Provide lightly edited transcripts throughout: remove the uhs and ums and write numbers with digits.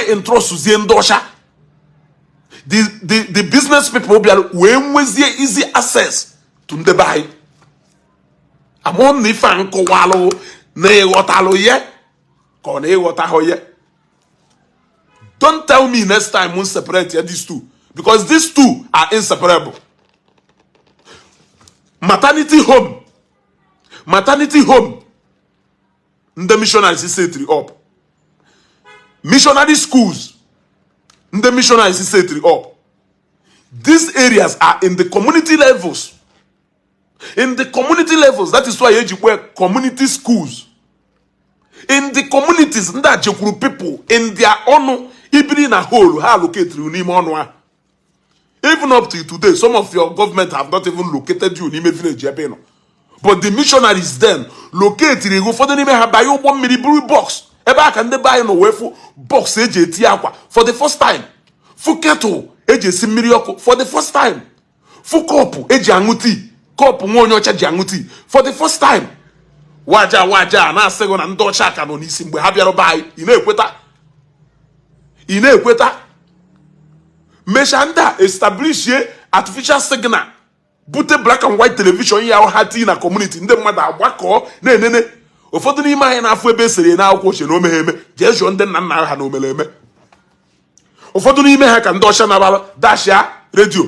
Wee entrustzie ndị ọcha, the business people bịara wee nwezie easy access to ndị be anyị. Amụọ m na ife a nkọwalụ na ịghọtalụ ya ka ọ na ịghọtahụ ya. Don't tell me next time m separate ya these two, because these two are inseparable. Maternity home, maternity home ndị missionaries setiri up, missionary schools ndị missionaries setiri up, these areas are in the community levels, in the community levels. That is why ejikwa community schools in the communities. Ndị a jekwuru people in their ọnụ ibiri na hole ha allocatiri n'ime ọnụ ahụ. Even up to today, some of your government have not even located you n'ime village ebe ị nọ, but the missionaries then locatiri ụfọdụ n'ime ha banye ụgbọ mmiri buru box ebe a ka ndị be anyị nọ wee fụ box eji eti akwa for the first time, fụ kettle eji esi mmiri ọkụ for the first time, fụ kọpụ eji aṅụ tii, kọpụ nwa onye ọcha ji aṅụ tii for the first time. Waja waja na-asị gị na ndị ọcha ka nọ n'isi mgbe ha bịara be anyị. Ị na-ekweta, ị na-ekweta. Mechaa, ndị a establishie artificial signal, bute black and white television ya ha tii na community. Ndị mmadụ agbakọ na-enene. Ụfọdụ n'ime anyị na-afụ ebe esere na akwụkwọ ochie na omeghe eme. Jee jụọ ndị nna nna ha na omere eme. Ụfọdụ n'ime ha ka ndị ọcha nabara dashia redio.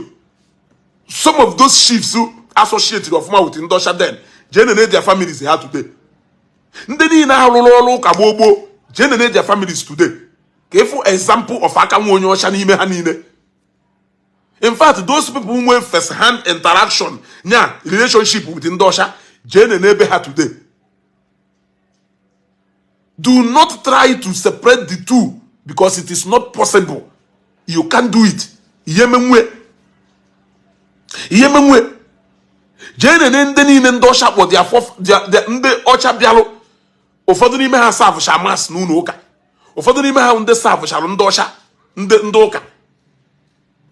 Some of those chiefs associated ọfụma with ndị ọcha then, jee nene their families ha today. Ndị niile ahụ rụrụ ọrụ ụka gboo gboo, jee nene their families today ka ịfụ example of aka nwa onye ọcha n'ime ha niile. In fact, those people nwee first hand interaction nya relationship with ndị ọcha, jee nene ebe ha today. Do not try to separate the two, because it is not possible. You can't do it. Ihe menwe, ihe menwe. Jee nene ndị niile ndị ọcha kpọ ndị ọcha bịalụ. Ụfọdụ n'ime ha servụcha mass n'ụlọ ụka. Ụfọdụ n'ime ha ndị servụcharụ ndị ọcha, ndị ụka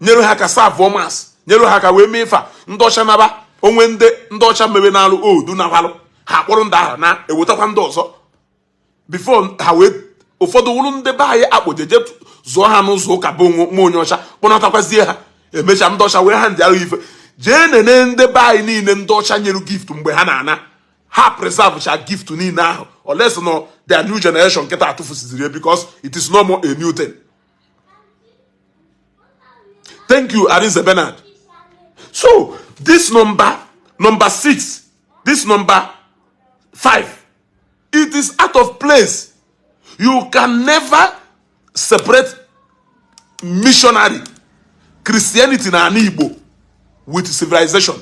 nyere ha ka servụọ mass, nyere ha ka wee mee ife a. Ndị ọcha naba onwe ndị ọcha mebe na-alụ odu nakwalụ ha akpọrọ ndị ahụ na ewetakwa ndị ọzọ before ha wee ụfọdụ wụrụ ndị be anyị akpọjeje zụọ ha n'ụzọ ụka bụ nwa onye ọcha kpọnatakwazie ha. Emechaa, ndị ọcha wee ha ndị arụ ife. Jee nene ndị be anyị niile ndị ọcha nyere gift mgbe ha na-ana. Ha preserve cha gift niile ahụ, unless no their new generation nkịta atụfusiziri ya, because it is no more a new thing. Thank you, Arinze Bernard. So this number six, this number five, it is out of place. You can never separate missionary Christianity na ala Igbo with civilization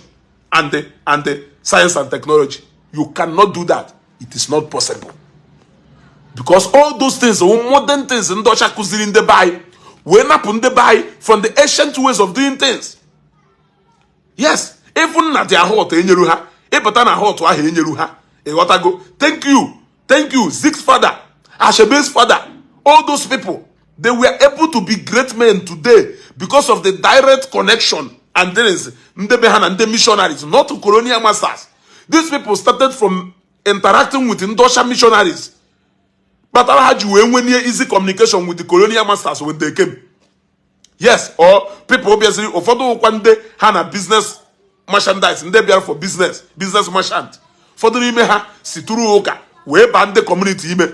and the science and technology. You cannot do that. It is not possible, because all those things are modern things ndị ọcha kụziri ndị be anyị wee napụ ndị be anyị from the ancient ways of doing things. Yes, even na their hut enyeru ha ịpụta na hut ahụ enyeru ha. Ịghọtago? Thank you, thank you. Zik's father, Achebe's father, all those people, they were able to be great men today because of the direct connection and things ndị be ha na ndị missionaries, not colonial masters. These people started from interacting with ndị ọcha missionaries kpatara ha ji wee nwenie easy communication with the colonial masters when they came. Yes, or people bịaziri, ụfọdụ ụkwa ndị ha na business merchandise, ndị bịara for business, business merchant. Ụfọdụ n'ime ha si tụrụ ụka wee baa ndị community ime.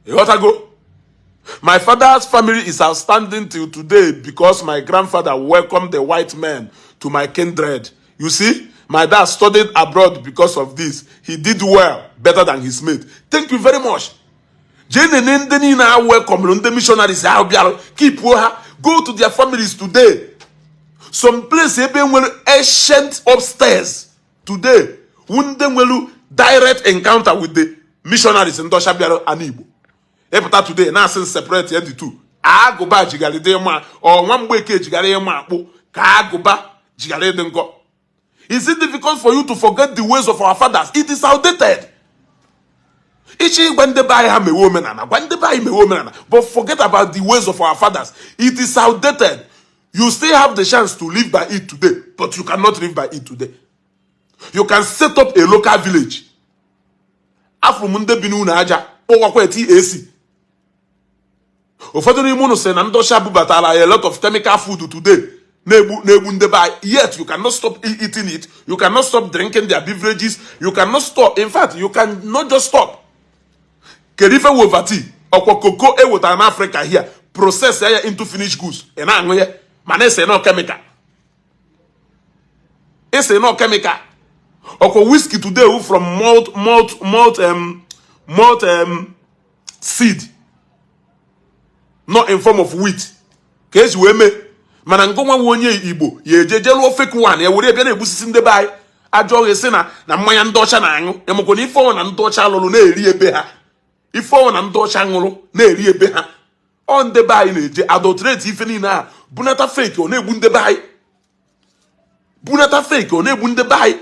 Ịghọtago? My father's family is outstanding till today because my grandfather welcomed the white men to my kindred. You see, my dad studied abroad because of this. He did well, better than his mate. Thank you very much. Jee nene ndị niile a welcome ndị missionaries ahụ bịara keepuo ha. Go to their families today. Some place ebe nwere ancient upstairs today wu ndị nwere direct encounter with the missionaries ndị ọcha bịara ana Igbo. Ịpụta today na-asị separate ya the two, agụba jigara ịdị mma, ọ nwa mgbeke jigara ịma akpụ ka agụba jigara ịdị nkọ. Is it difficult for you to forget the ways of our fathers? It is outdated. Ịchọ ịgwa ndị be anyị ha mewe omenala, gwa ndị be anyị mewe omenala, but forget about the ways of our fathers. It is outdated. You still have the chance to live by it today, but you cannot live by it today. You can set up a local village. Afọ m ndị bi n'ụlọ aja kpọwakwa eti AC. Ụfọdụ n'ime unu sị na ndị ọcha bubatara a lot of chemical food today na-egbu na-egbu ndị be anyị. Yet you cannot stop eating it, you cannot stop drinking their beverages, you cannot stop. In fact, you cannot just stop. Kedu ife Ovaltine? Ọkwa cocoa ewetara n'Africa here, process ya into finished goods, ị na-aṅụ ya, mana ese no chemical, ese no chemical. Ọkwa whiskey today from malt seed, not in form of wheat, ka esi wee mee. Mana ngụnwa nwe onye Igbo ya eje je lụọ fake one, ya were bịa na-egbusisi ndị be anyị. Ajọ ọghị sị na mmanya ndị ọcha na-aṅụ, ịmakwa na ife ọnwụ na ndị ọcha lụrụ na-eri ebe ha, ife ọnwụ na ndị ọcha ṅụrụ na-eri ebe ha, ọ ndị be anyị na-eje adulterate ife niile a, bunata fake, ọ na-egbu ndị be anyị. Bunata fake, ọ na-egbu ndị be anyị.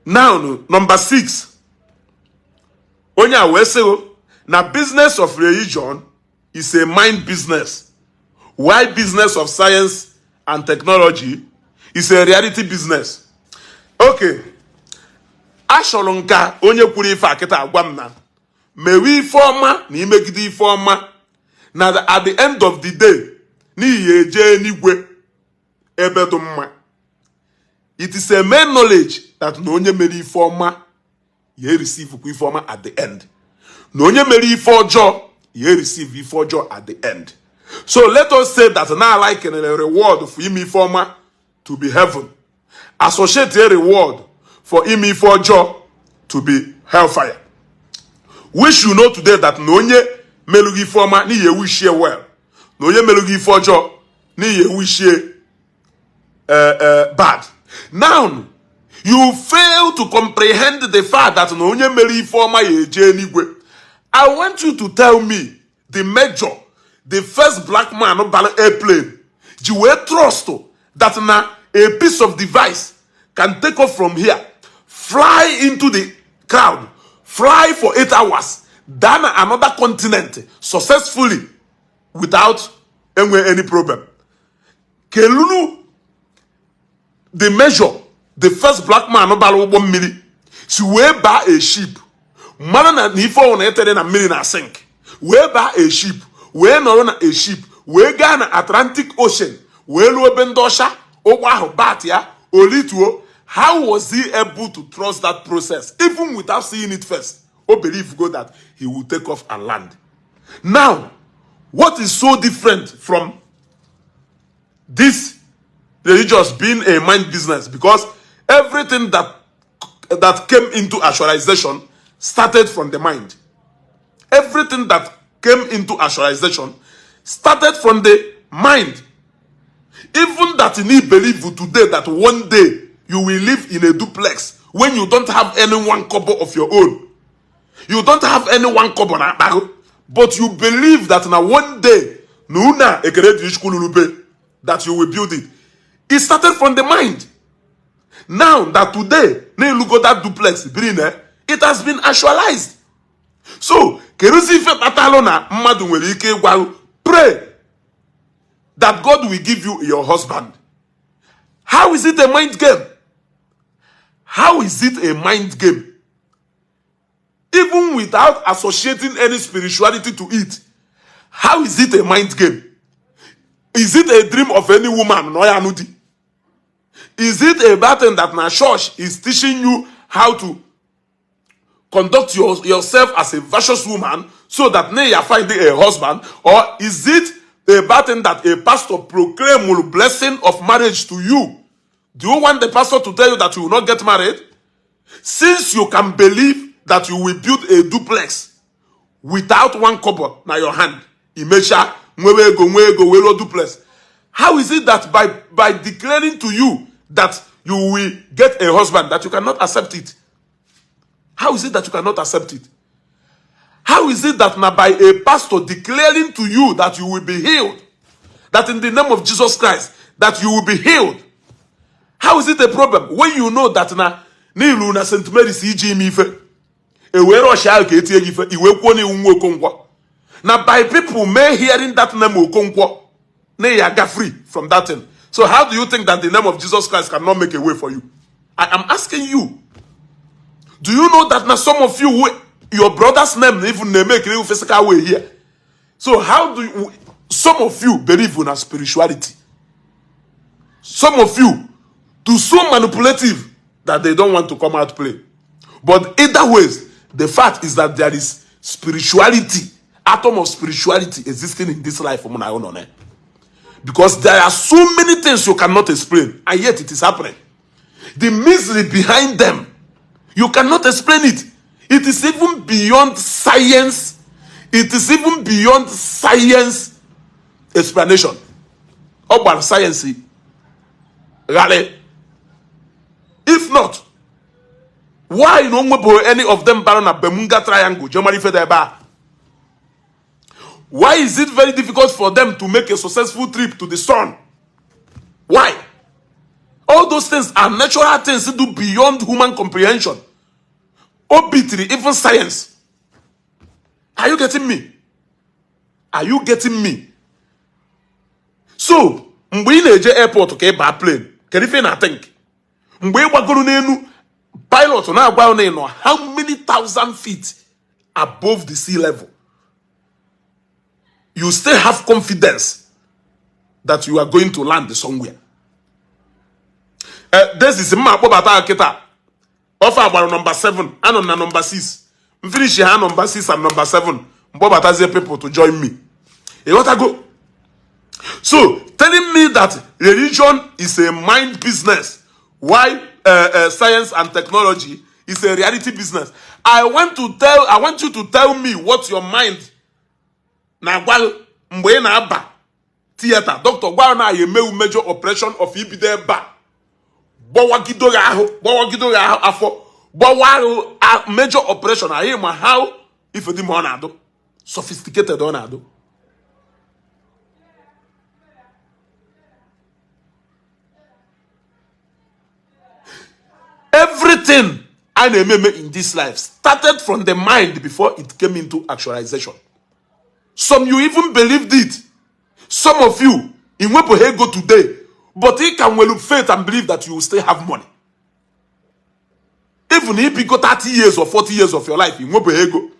Now, number 6, onye a wee sị na business of religion is a mind business, while business of science and technology is a reality business. Okay, achọrọ nka onye kwuru ife a kịta agwa m na mewe ife ọma na imegide ife ọma, na at the end of the day n'ihi eje n'igwe ebe dị mma. It is a main knowledge that na onye mere ife ọma ya receive kwa ife ọma at the end, na onye mere ife ọjọọ ya receive ife ọjọọ at the end. So let us say that na like a reward for ime ife ọma to be heaven, associate a reward for ime ife ọjọọ to be hellfire. Which you know today that na onye melughị ife ọma n'ihi ewishie well, na onye melughị ife ọjọọ n'ihi ewishie bad. Now you fail to comprehend the fact that na onye mere ife ọma ya eje eluigwe. I want you to tell me the major, the first black man bara airplane ji wee trust that na a piece of device can take off from here, fly into the crowd, fly for 8 hours, down another continent successfully without any problem. Kelunu the measure the first black man bara ụgbọ mmiri si wee baa a ship, mara na ife ọwụ na etere na mmiri na sink, wee baa a ship, wee nọrọ na a ship, wee gaa na Atlantic Ocean, wee ruo ebe ndị ọcha ụgbọ ahụ bat ya olituo. How was he able to trust that process even without seeing it first? O believe go that he will take off and land. Now, what is so different from this religious being a mind business? Because everything that came into actualization started from the mind. Everything that came into actualization started from the mind. Even that you need believe today that one day you will live in a duplex when you don't have any one kobo of your own. You don't have any one kobo na akpa, but you believe that now one day na ekere that you will build it. It started from the mind. Now that today, na go that duplex, it has been actualized. So, keruzi ife kpatalụ na mmadụ nwere ike ịgwa pray that God will give you your husband. How is it a mind game? How is it a mind game? Even without associating any spirituality to it, how is it a mind game? Is it a dream of any woman? No, ya nudi. Is it a bad thing that na church is teaching you how to conduct yourself as a virtuous woman so that now you are finding a husband? Or is it a bad thing that a pastor proclaim blessing of marriage to you? Do you want the pastor to tell you that you will not get married? Since you can believe that you will build a duplex without one kobo na your hand, imecha nwewe ego nwe ego wee rụọ duplex. How is it that by declaring to you that you will get a husband, that you cannot accept it? How is it that you cannot accept it? How is it that now by a pastor declaring to you that you will be healed, that in the name of Jesus Christ, that you will be healed? How is it a problem when you know that na n'ilu na St. Mary's iji ime ife, ewere ọchị ahụ ka etinye gị ife, iwe kwuo n'iwu nwa Okonkwo? Na by people may hearing that name Okonkwo, na ya ga free from that thing. So how do you think that the name of Jesus Christ cannot make a way for you? I am asking you. Do you know that na some of you who your brother's name even na-eme physical way here? So how do you, some of you believe in spirituality? Some of you do so manipulative that they don't want to come out play. But either ways, the fact is that there is spirituality, atom of spirituality existing in this life. Because there are so many things you cannot explain, and yet it is happening. The misery behind them, you cannot explain it. It is even beyond science. It is even beyond science explanation. Ọ gbara science ghara. If not, why na o nwebụghị any of them bara na Bermuda Triangle jee mara ife dị ebe a? Why is it very difficult for them to make a successful trip to the sun? Why? All those things are natural things to do beyond human comprehension. O bitiri even science. Are you getting me? Are you getting me? So, mgbe ị na-eje airport ka ị baa plane, kedu ife ị na-think? Mgbe ị gbagoro n'elu, pilot na-agwa na ị nọ how many thousand feet above the sea level? You still have confidence that you are going to land somewhere. This is mma akpọbata kịta. Ofe agbara number 7, anọ na number 6. M finish ha number 6 and number 7. Mkpọbatazie people to join me. Ịghọtago? So, telling me that religion is a mind business, while science and technology is a reality business. I want you to tell me what your mind na-agwa mgbe ị na-aba theater. Doctor gwa na ya emewu major operation of ibido ebe a gbawagido gị ahụ, gbawagido gị ahụ, afọ gbawa ahụ, major operation. Anyị ma how ife dị ma ọ na-adụ sophisticated, ọ na-adụ. Everything a na-eme eme in this life started from the mind before it came into actualization. Some you even believed it. Some of you ị nwepụghị ego today, but ị ka nwere faith and believe that you will still have money. Even if you go 30 years or 40 years of your life, ị nwepụghị ego,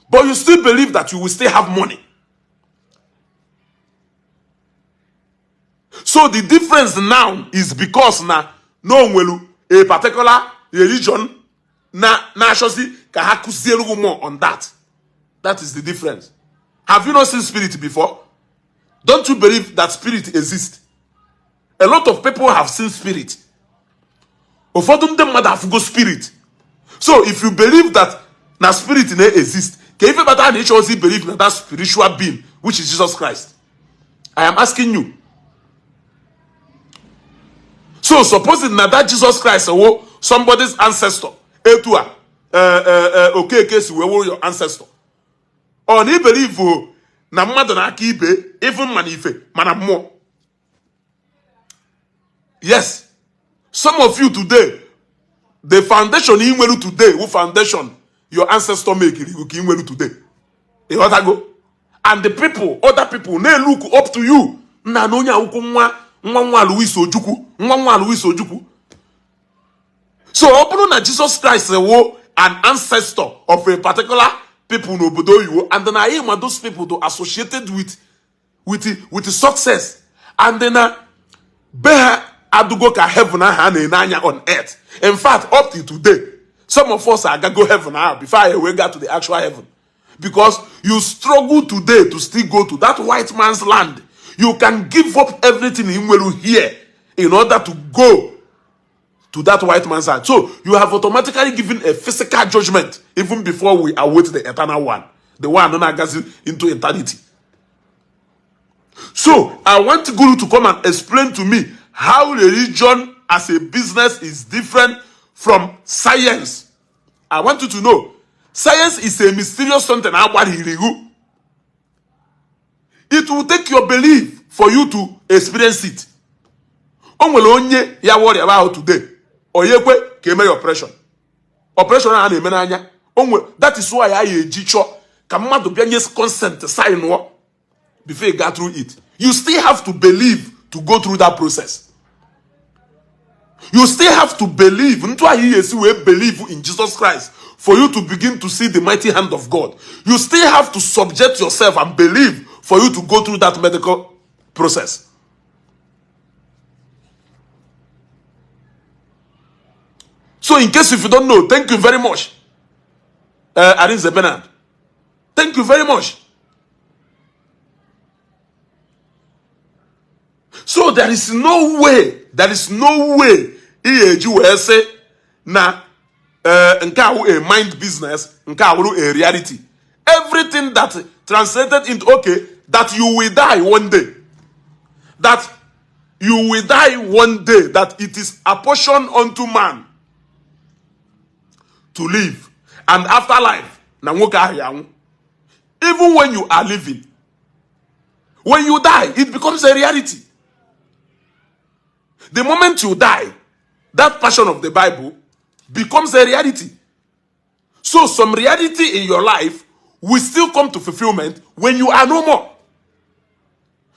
but you still believe that you will still have money. So the difference now is because na no nwelu a particular religion na na-achọzi ka ha kụziere gị more on that. That is the difference. Have you not seen spirit before? Don't you believe that spirit exists? A lot of people have seen spirit. Ụfọdụ ndị mmadụ afụgo spirit. So if you believe that na spirit na-exist, ka ife kpatara na ịchọzi believe na that spiritual being which is Jesus Christ? I am asking you. So supposing na that Jesus Christ wo somebody's ancestor, etu a Okeke si wee wụrụ your ancestor, ọ na ibelieve na mmadụ na-aka ibe even mana ife mana mmụọ? Yes, some of you today, the foundation ị nwere today wu foundation your ancestor make ka ị nwere today. Ịghọtago? And the people, other people na-look up to you nna na onye akwụkwọ nwa nwa nwa Louis Ojukwu, nwa nwa Louis Ojukwu. So ọ bụrụ na Jesus Christ wo an ancestor of a particular people n'obodo oyibo, and na anyị ma those people to associated with success, and na be ha adụgo ka heaven ahụ a na-ene anya on earth. In fact, up till today, some of us agago heaven ahụ before I wee get to the actual heaven, because you struggle today to still go to that white man's land. You can give up everything in nwere here in order to go to that white man's land. So you have automatically given a physical judgment even before we await the eternal one, the one na-agazi into eternity. So I want Guru to come and explain to me how religion as a business is different from science. I want you to know, science is a mysterious something. It will take your belief for you to experience it. O nwere onye ya worry about today, onye kwe ka eme ya operation. Operation a na-eme n'anya onwe. That is why anyị eji chọọ ka mmadụ bịa nye consent, sign nụọ before you go through it. You still have to believe to go through that process. You still have to believe. Ntụ ahụ ihe esi wee believe in Jesus Christ for you to begin to see the mighty hand of God. You still have to subject yourself and believe for you to go through that medical process. So in case if you don't know, thank you very much, Arinze Bernard. Thank you very much. So there is no way, there is no way ihe eji wee sị na nke a wụ a mind business, nke a wụrụ a reality. Everything that translated into, okay, that you will die one day, that you will die one day, that it is apportioned unto man to live, and after life na nwoke ahụ ya anwụ. Even when you are living, when you die, it becomes a reality. The moment you die, that portion of the Bible becomes a reality. So some reality in your life will still come to fulfillment when you are no more.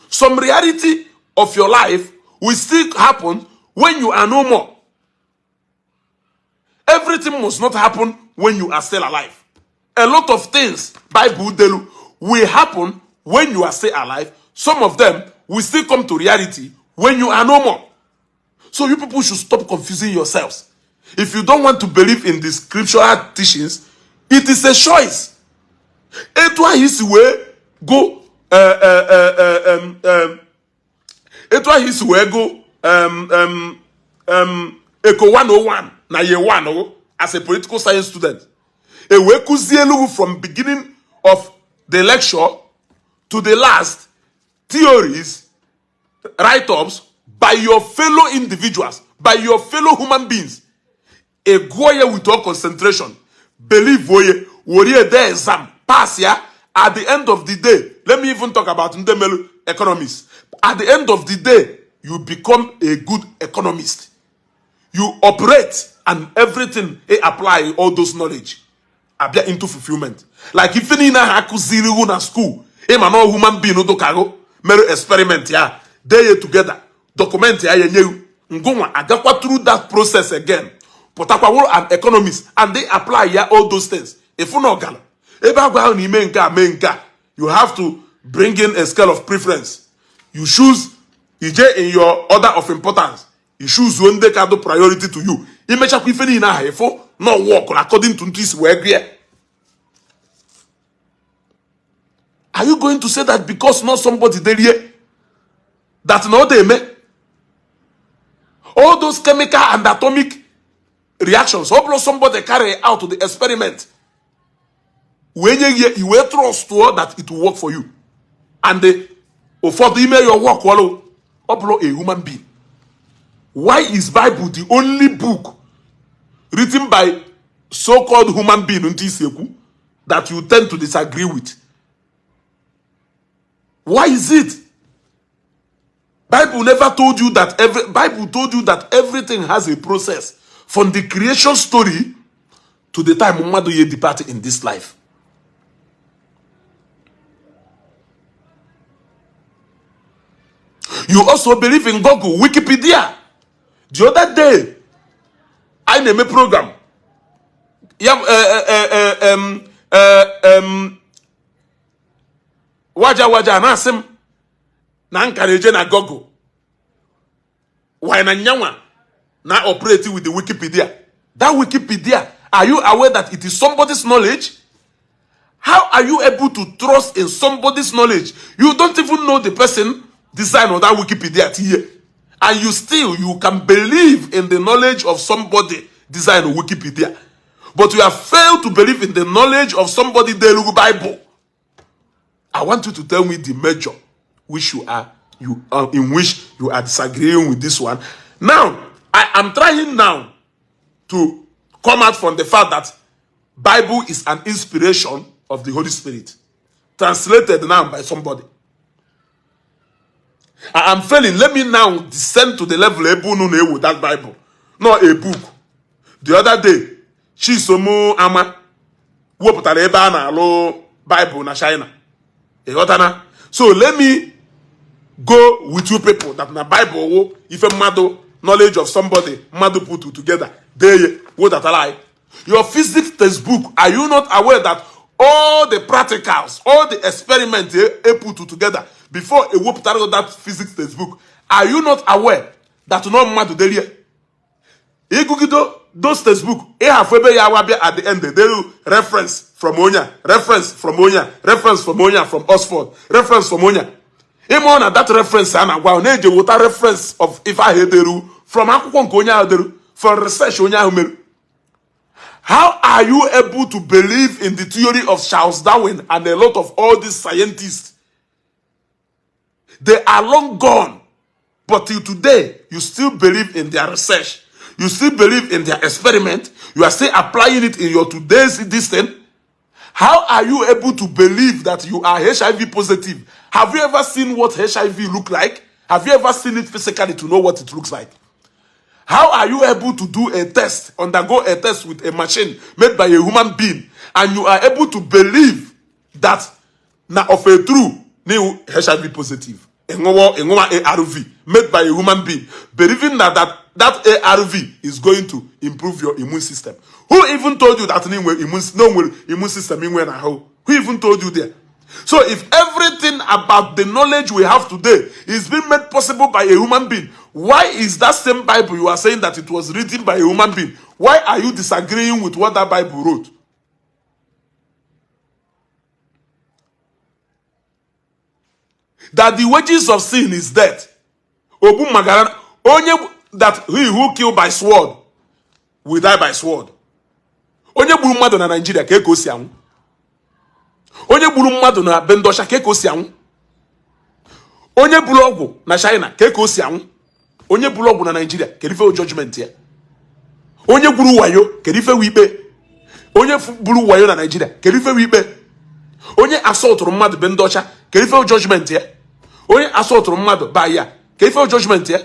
Some reality of your life will still happen when you are no more. Everything must not happen when you are still alive. A lot of things Bible delu will happen when you are still alive. Some of them will still come to reality when you are no more. So you people should stop confusing yourselves. If you don't want to believe in the scriptural teachings, it is a choice. Etu ahụ isi wee go etu ahụ isi wee go Eco 101 na year 1 o, as a political science student, e wee kụzielu from beginning of the lecture to the last theories, write-ups by your fellow individuals, by your fellow human beings. E gụọ ya with all concentration, believe oye, were de exam, pass ya. At the end of the day, let me even talk about ndị melu economists. At the end of the day, you become a good economist. You operate and everything, e apply all those knowledge abịa into fulfillment. Like ife niile ahụ akụziri iwu na school, ịma na human being dụkago mere experiment ya, dee ya together, document ya, ya nye ngụnwa, agakwa through that process again, pụtakwa wụrụ an economist and they apply ya all those things. Ịfụ na ọgala ebe agwa ahụ na ime nke a mee nke a, you have to bring in a scale of preference. You choose, ije in your order of importance, you choose ndị ka do priority to you. Imechakwa ife niile ahụ, ịfụ na work according to ntụ isi wee gụọ. Are you going to say that because not somebody derie that na ọ eme all those chemical and atomic reactions, ọ bụrụ somebody carry out the experiment wee nye gị, i wee trust that it will work for you, and ụfọdụ ime your work ọlụ, ọ bụrụ a human being? Why is Bible the only book written by so-called human being ntị isi ekwu that you tend to disagree with? Why is it? Bible never told you that every Bible told you that everything has a process from the creation story to the time mmadụ ya depart in this life. You also believe in Google, Wikipedia. The other day, I na-eme program ya waja waja na-asị m na nka na-eje na Google, why na nyanwa na operate with the Wikipedia. That Wikipedia, are you aware that it is somebody's knowledge? How are you able to trust in somebody's knowledge? You don't even know the person design of that Wikipedia here, and you still you can believe in the knowledge of somebody design Wikipedia, but you have failed to believe in the knowledge of somebody Telugu Bible. I want you to tell me the measure which you are you in which you are disagreeing with this one. Now, I am trying now to come out from the fact that Bible is an inspiration of the Holy Spirit, translated now by somebody. I am failing. Let me now descend to the level ebe unu na-ewu that Bible, not a book. The other day, Chisom Ama wepụtara ebe a na-alụ Bible na China. Ịghọtana? So let me go with you people that na Bible wụ ife mmadụ Knowledge of somebody mmadụ put together dee ya wedatara anyị. Your physics textbook, are you not aware that all the practicals, all the experiments e put together before ewepụtara that physics textbook, are you not aware that no mmadụ derie? Ịgụgido those textbook, ịhafụ ebe ya awa bịa at the end, deru reference from onye a, reference from onye a, reference from onye a from Oxford, reference from onye a. Ịma na that reference a na-agwa ahụ na-eji wụta reference of ife ahụ ederu from akwụkwọ nke onye ahụ deru, from research onye ahụ meru. How are you able to believe in the theory of Charles Darwin and a lot of all these scientists? They are long gone, but till today you still believe in their research, you still believe in their experiment, you are still applying it in your today's this thing. How are you able to believe that you are HIV positive? Have you ever seen what HIV look like? Have you ever seen it physically to know what it looks like? How are you able to do a test, undergo a test with a machine made by a human being, and you are able to believe that na of a true new HIV positive? Ịṅụwa ARV made by a human being, believing that ARV is going to improve your immune system. Who even told you that immune, no immune system inwe na ahụ? Who even told you there? So if everything about the knowledge we have today is being made possible by a human being, why is that same Bible you are saying that it was written by a human being? Why are you disagreeing with what that Bible wrote? That the wages of sin is death. Ogbu magara onye, that he who kill by sword will die by sword. Onye gburu mmadụ na Nigeria, ka eko si anwụ? Onye gburu mmadụ na be ndị ọcha, ka eko si anwụ? Onye buru ọgwụ na China, ka eko si anwụ? Onye buru ọgwụ na Nigeria, kedu ife judgment ya? Onye gburu wayo, kedu ife ikpe? Onye buru wayo na Nigeria, kedu ife ikpe? Onye assaultụrụ mmadụ be ndị ọcha, kedu ife judgment ya? Onye assaultụrụ mmadụ ba ya, kedu ife judgment ya?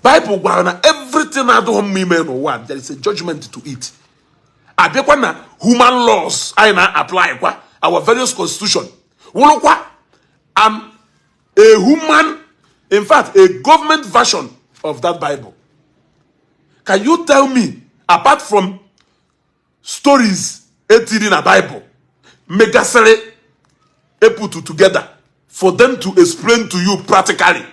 Bible gwara na everything adịghị mma ime n'ụwa, there is a judgment to it. Abịakwa na human laws anyị na-apply kwa, our various constitution wụrụkwa a human, in fact a government version of that Bible. Can you tell me, apart from stories etiri na Bible megasịrị put together for them to explain to you practically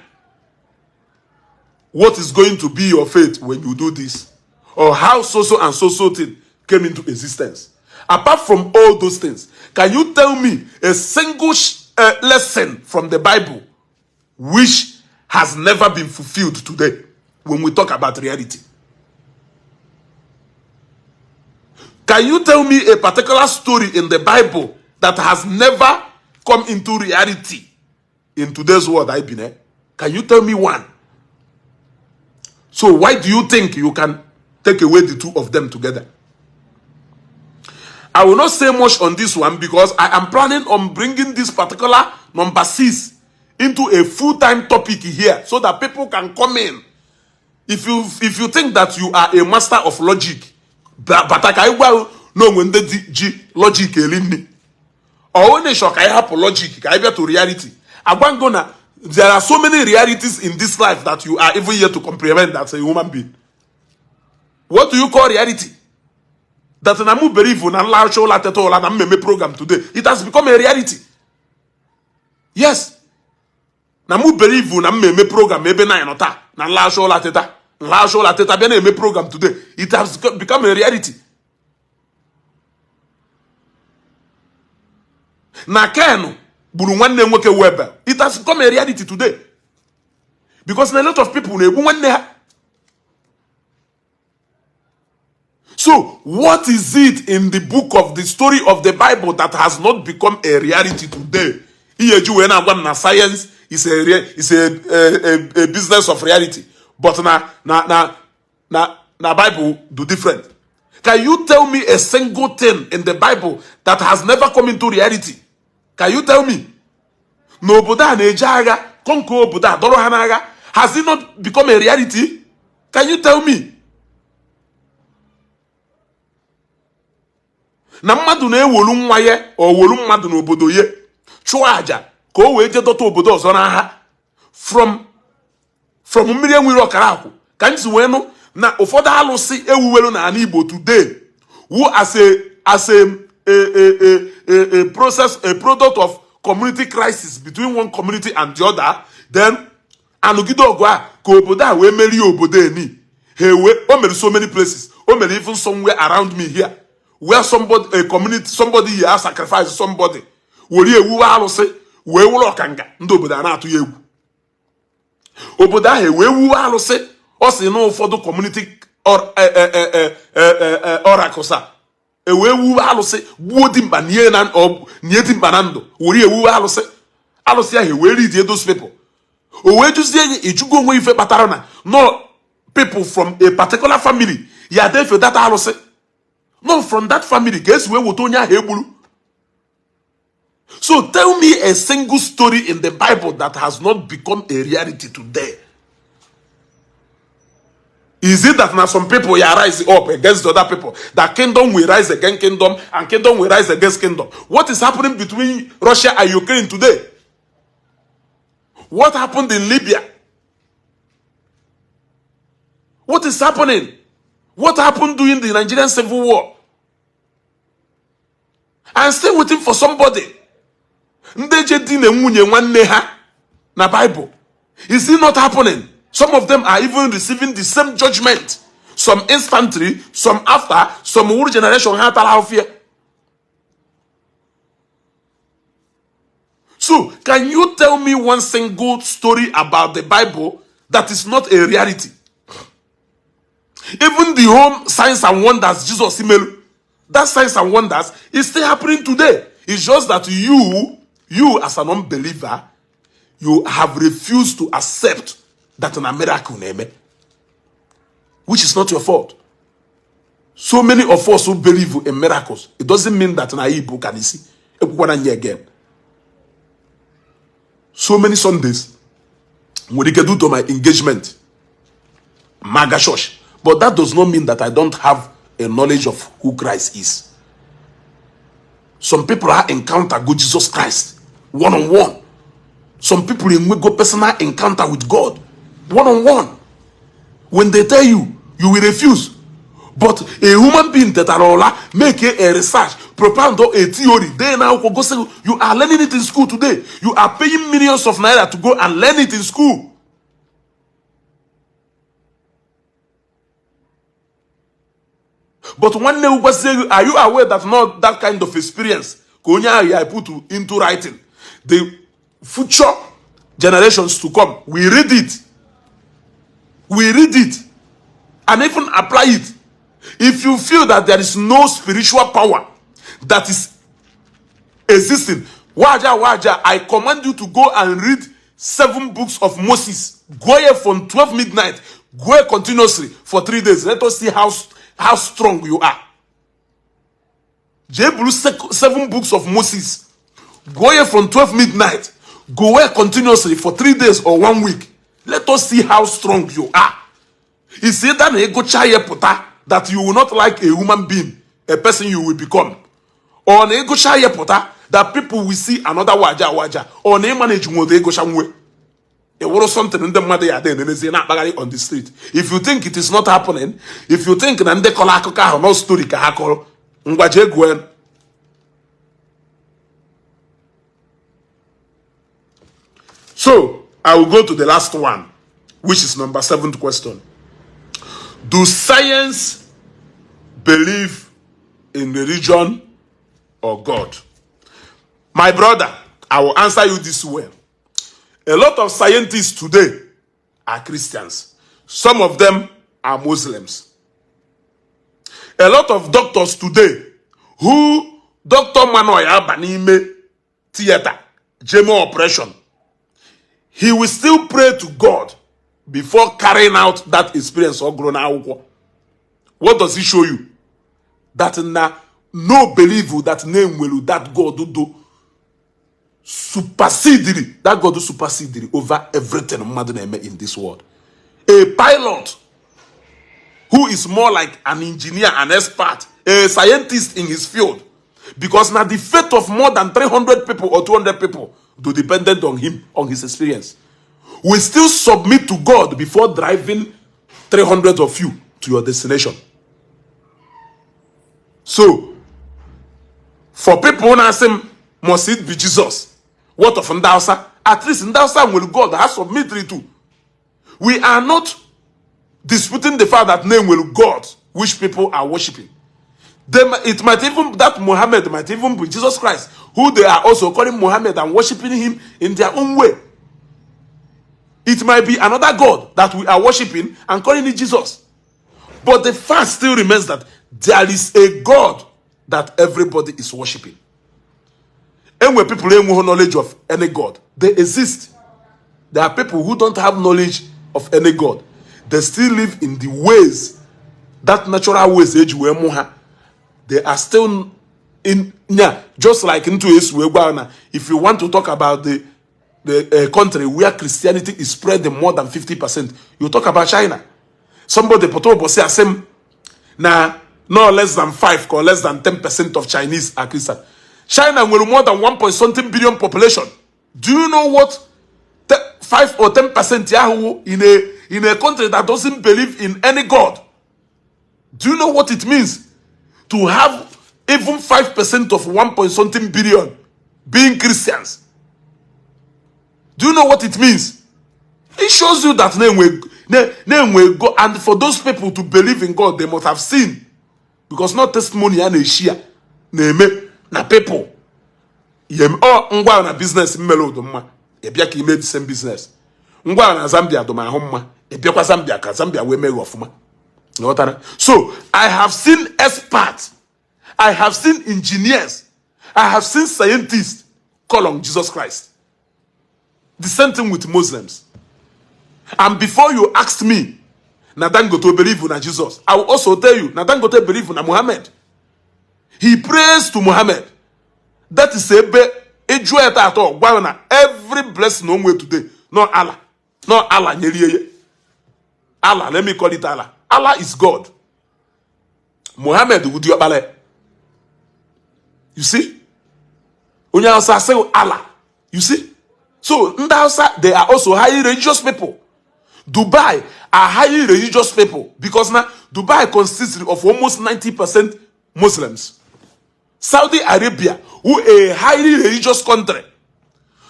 what is going to be your fate when you do this, or how so so and so so thing came into existence, apart from all those things, can you tell me a single lesson from the Bible which has never been fulfilled today when we talk about reality? Can you tell me a particular story in the Bible that has never come into reality in today's world? I been, Can you tell me one? So why do you think you can take away the two of them together? I will not say much on this one because I am planning on bringing this particular number 6 into a full-time topic here so that people can come in. If you think that you are a master of logic, bata ka anyị gwa na onwe ndị ji logic eri nri. Ọ na-eshọ ka anyị hapụ logic ka anyị bịa to reality. Agwa ngo na there are so many realities in this life that you are even yet to comprehend as a human being. What do you call reality? That na mụ believe na nlacha ụla teta ụla na mmemme program today, it has become a reality. Yes, na mụ believe na mmemme program ebe 9 nọ taa na nlacha ụla teta, nlacha ụla teta bịa na-eme program today, it has become a reality. Na Ken gburu nwanne nwoke Webel, it has become a reality today because a lot of people na-egbu nwanne ha. So what is it in the book of the story of the Bible that has not become a reality today? Ihe ji wee na-agwa m na science is a business of reality, but na Bible do different. Can you tell me a single thing in the Bible that has never come into reality? Can you tell me? N'obodo a na-eji agha kọnka obodo a dọrọ ha n'agha, has it not become a reality? Can you tell me? Na mmadụ na-ewolu nwa ya o wolu mmadụ n'obodo ya chụọ aja ka o wee jee dọta obodo ọzọ n'agha from mmiri enwere ọkara akwụ. Ka m si wee nụ na ụfọdụ alụsị ewuwelu n'ala Igbo today wu as a process, a product of community crisis between one community and the other. Then anụgide ọgụ a ka obodo a wee merie obodo eni ha ewe. O mere so many places. O mere even somewhere around me here where somebody, a community, somebody here sacrifice somebody, were ewuwe alụsị wee wụrụ ọkanga. Ndị obodo a na-atụ ya egwu. Obodo ahụ ewee wuwe alụsị. Ọ sị na ụfọdụ community oracles a ewee wuwe alụsị, gbuo dimkpa nie na nie dimkpa na ndụ, were ewuwe alụsị. Alụsị ahụ ewee ridie those people. O wee jụzie gị, ịjụgo onwe ife kpatara na no people from a particular family ya defe data alụsị, no from that family ka esi wee weta onye ahụ egburu. So tell me a single story in the Bible that has not become a reality today. Is it that now some people ya rise up against the other people, that kingdom will rise against kingdom and kingdom will rise against kingdom? What is happening between Russia and Ukraine today? What happened in Libya? What is happening? What happened during the Nigerian Civil War? I'm still waiting for somebody. Ndị je di na nwunye nwanne ha na Bible. Is it not happening? Some of them are even receiving the same judgment. Some instantly, some after, some whole generation ha tara ahụfịa. So, can you tell me one single story about the Bible that is not a reality? Even the home signs and wonders Jesus melu, that signs and wonders is still happening today. It's just that you as an unbeliever, you have refused to accept that na miracle na-eme, which is not your fault. So many of us who believe in miracles, it doesn't mean that na anyị bụ ka n'isi ekwukwana nye again. So many Sundays nwere ike due to my engagement maga church, but that does not mean that I don't have a knowledge of who Christ is. Some people are encounter go Jesus Christ one on one. Some people enwego personal encounter with God one on one. When they tell you, you will refuse. But a human being tetara ụla, make a research, propound a theory, then now go say you are learning it in school today. You are paying millions of naira to go and learn it in school. But nwanne gwazie gị, are you aware that not that kind of experience ka onye ahụ ya put into writing? The future generations to come, we read it. We read it and even apply it. If you feel that there is no spiritual power that is existing, waja waja, I command you to go and read 7 books of Moses. Go here from 12 midnight. Go here continuously for 3 days. Let us see how strong you are. Jee buru 7 books of Moses. Go here from 12 midnight. Go here continuously for 3 days or 1 week. Let us see how strong you are. It's either na ịgụcha ya pụta that you will not like a human being, a person you will become, or na ịgụcha ya pụta that people will see another waja waja, or na ịmanage nwere ịgụcha nwe ewuru something ndị mmadụ ya ada enenezie na-akpagharị on the street. If you think it is not happening, if you think na ndị kọrọ akụkọ ahụ no story ka ha kọrọ, ngwa jee gụọ. So I will go to the last one, which is number 7th question. Do science believe in religion or God? My brother, I will answer you this way. A lot of scientists today are Christians. Some of them are Muslims. A lot of doctors today who Dr. Manoy aba n'ime theater, jeme operation, he will still pray to God before carrying out that experience ọ gụrụ n'akwụkwọ. What does it show you? That na no believe that name will that God do supersede, that God do supersede over everything mmadụ na-eme in this world. A pilot who is more like an engineer, an expert, a scientist in his field, because now the fate of more than 300 people or 200 people do dependent on him, on his experience, we still submit to God before driving 300 of you to your destination. So for people na-asị m, "Must it be Jesus?" What of ndị Hausa? At least ndị Hausa nwere God ha submit to. We are not disputing the fact that name will God which people are worshiping. It might even that Muhammad might even be Jesus Christ, who they are also calling Muhammad and worshiping him in their own way. It might be another God that we are worshiping and calling it Jesus. But the fact still remains that there is a God that everybody is worshiping. And when people have knowledge of any God, they exist. There are people who don't have knowledge of any God. They still live in the ways, that natural ways eji wee mụ ha. They are still in, yeah, just like into esi wee gwa na if you want to talk about the country where Christianity is spreading more than 50%, you talk about China. Somebody pụta ụbọchị asị m na no less than 5 or less than 10% of Chinese are Christian. China nwere more than 1 point something billion population. Do you know what 5 or 10% ahụ in a country that doesn't believe in any God? Do you know what it means to have even 5% of 1 point something billion being Christians? Do you know what it means? It shows you that na-enwe God, and for those people to believe in God, they must have seen, because not testimony ya na-eshi ya na-eme na people ọ ngwa na business mmere ụdụ mma, ịbịa ka ime the same business. Ngwa na Zambia dụ m ahụ mma, ịbịakwa Zambia ka Zambia wee meghe ọfụma. Ghọtara? So I have seen experts, I have seen engineers, I have seen scientists call on Jesus Christ. The same thing with Muslims. And before you ask me na Dangote believe na Jesus, I will also tell you na Dangote believe na Muhammad. He prays to Muhammad. That is ebe ịjụọ ya taata, gwa ya na every blessing o nwere today, no Allah, no Allah nyerie ya. Allah, let me call it Allah. Allah is God. Muhammad wụ diọkpara ya. You see, onye Hausa asị Allah. You see, so ndị Hausa, they are also highly religious people. Dubai are highly religious people because now Dubai consists of almost 90% Muslims. Saudi Arabia, who a highly religious country.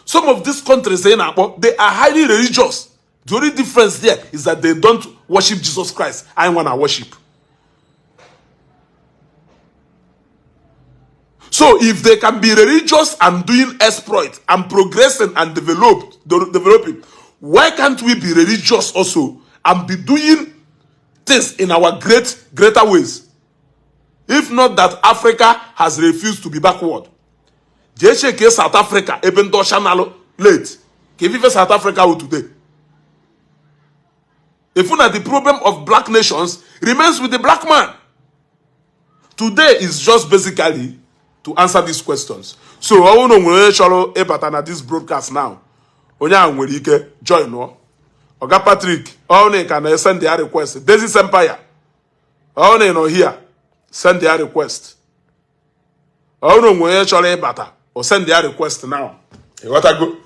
Some of these countries in Akpo, they are highly religious. The only difference there is that they don't worship Jesus Christ. I wanna worship. So if they can be religious and doing exploit and progressing and developing, why can't we be religious also and be doing things in our greater ways? If not that Africa has refused to be backward. Jee check South Africa, ebe ndị ọcha nalụ late. Ka ife South Africa wụ today. If na the problem of black nations remains with the black man. Today is just basically to answer these questions. So ọ bụrụ na o nwere onye chọrọ ịbata na this broadcast now, onye ahụ nwere ike join ọ. Oga Patrick, ọ na ị ka na-send ya request. Daisy Empire, ọ na ị nọ here, send ya request. Ọ bụrụ na o nwere onye chọrọ ịbata, o send ya request now. Ịghọtago?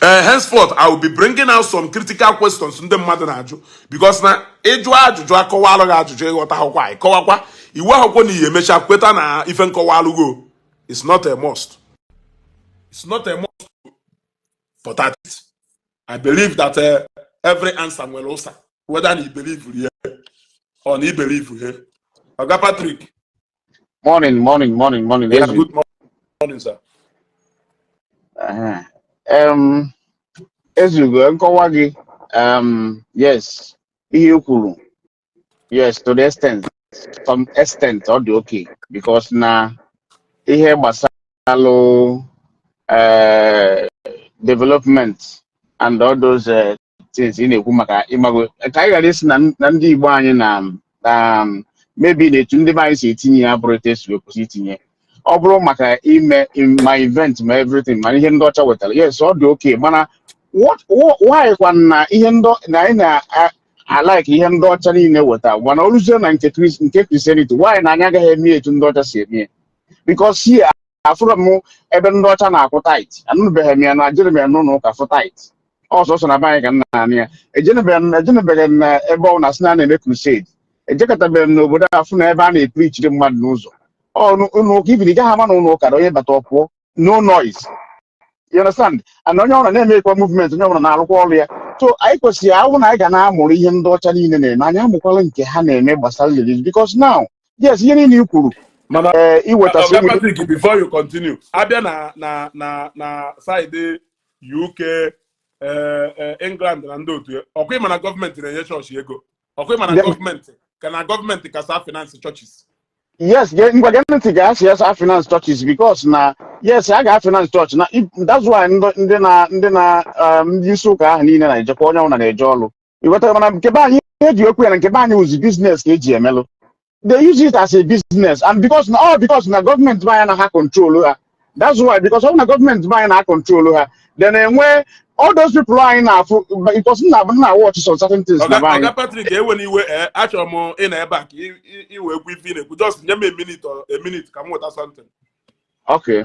Henceforth, I will be bringing out some critical questions ndị mmadụ na-ajụ, because na ịjụ ajụjụ, akọwalụ gị ajụjụ, ịghọta akwụkwọ, ịkọwakwa iwu akwụkwọ na ihe emecha kweta na ife nkọwalụgo. It's not a must. It's not a must. For that, I believe that every answer nwere ụsa, whether na I believe here or na I believe here. Oga Patrick. Morning, morning, morning, morning. Yeah, Ezu. good morning, sir. Ezugo, nkọwa gị, yes, ihe i kwuru, yes, to the extent, some extent, ọ dị okay, because na ihe gbasalụ development and all those things ị na-ekwu maka ịmago ka anyị ghara isi na ndị Igbo anyị na maybe na etu ndị be anyị si etinye ya bụrụ etu esi wee kwụsị itinye. Ọ bụrụ maka ime ma event ma everything, ma ihe ndị ọcha wetara, yes, ọ dị okay, mana why kwa na ihe ndị na anyị na-alike ihe ndị ọcha niile weta, mana ọ rụzie na nke Christianity, why na anyị agaghị eme etu ndị ọcha si eme? Because here, afụrụ m ebe ndị ọcha na-akwụ tithe, anụbeghị m ya na jere m ya n'ụlọ ụka fụ tithe. Ọsọsọ na be anyị ka m na-anụ ya. Ejenebeghị m na ebe ọ na-asị na a na-eme crusade. Ejekọtabeghị m n'obodo a fụ na ebe a na-epreachiri mmadụ n'ụzọ. Ọ ụlọ ụka ibiri gaghị ama na ụlọ ụka na onye bata ọ pụọ, no noise, you understand? And onye ọbụla na-emekwa movement, onye ọbụla na-arụkwa ọrụ ya. So anyị kwesịrị ahụ na anyị ga na-amụrụ ihe ndị ọcha niile na-eme, anyị amụkwala nke ha na-eme gbasara religion, because now, yes, ihe niile i kwuru Mana ee iwetasị Oga Patrick, before you continue, abịa na side UK, England na ndị otu ya, ọkwa ịma na gọọmenti na-enye chọọchị ego? Ọkwa ịma na gọọmenti ka na gọọmenti kasa finance churches? Yes, ngwa, gee ntị. Ga-asị yes, a finance churches, because na yes, a ga-finance church na that's why ndị na ndị isi ụka ahụ niile na-ejekwa, onye ọbụla na-eje ọrụ, ịghọtara? Mana nke be anyị, ihe eji okwu ya na nke be anyị wụzi business ka eji emelụ. They use it as a business, and because na all because na gọọmenti be anyị na ha control ha. That's why, because ọ bụ na gọọmenti be anyị na control ha, then enwe all those people anyị na-afụ, because nna na watch some certain things na Oga be anyị. Oga Patrick, ewe n'iwe. Ee, achọrọ m ịnọ ebe a ka ị wee kwu ife ị na-ekwu. Just nye m a minute or a minute ka m nweta something. Okay.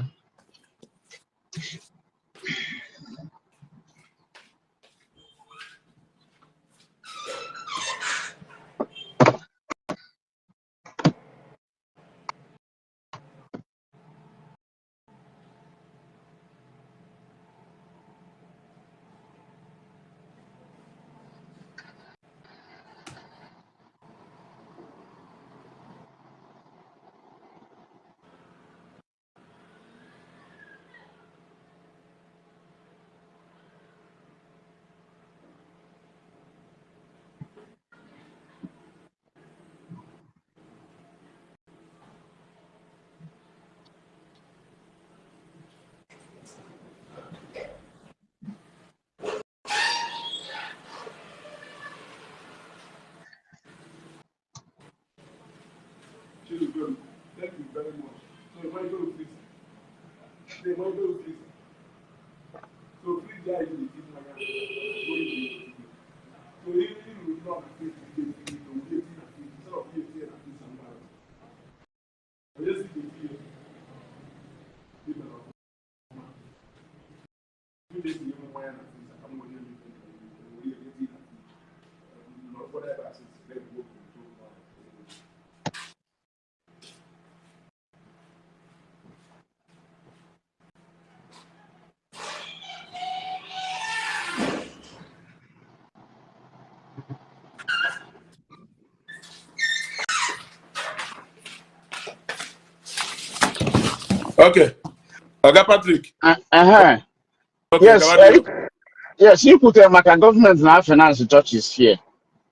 Thank you very much. So, my go please. Say, my go please. So, please, yeah, you need my going. So, even you not fit to get to get instead of you saying that this and that. I just see the fear. Whatever. Okay. Oga Patrick. Okay, Yes, gawa n'ihu. Yes, ikwutere maka gọọmenti na finance churches here.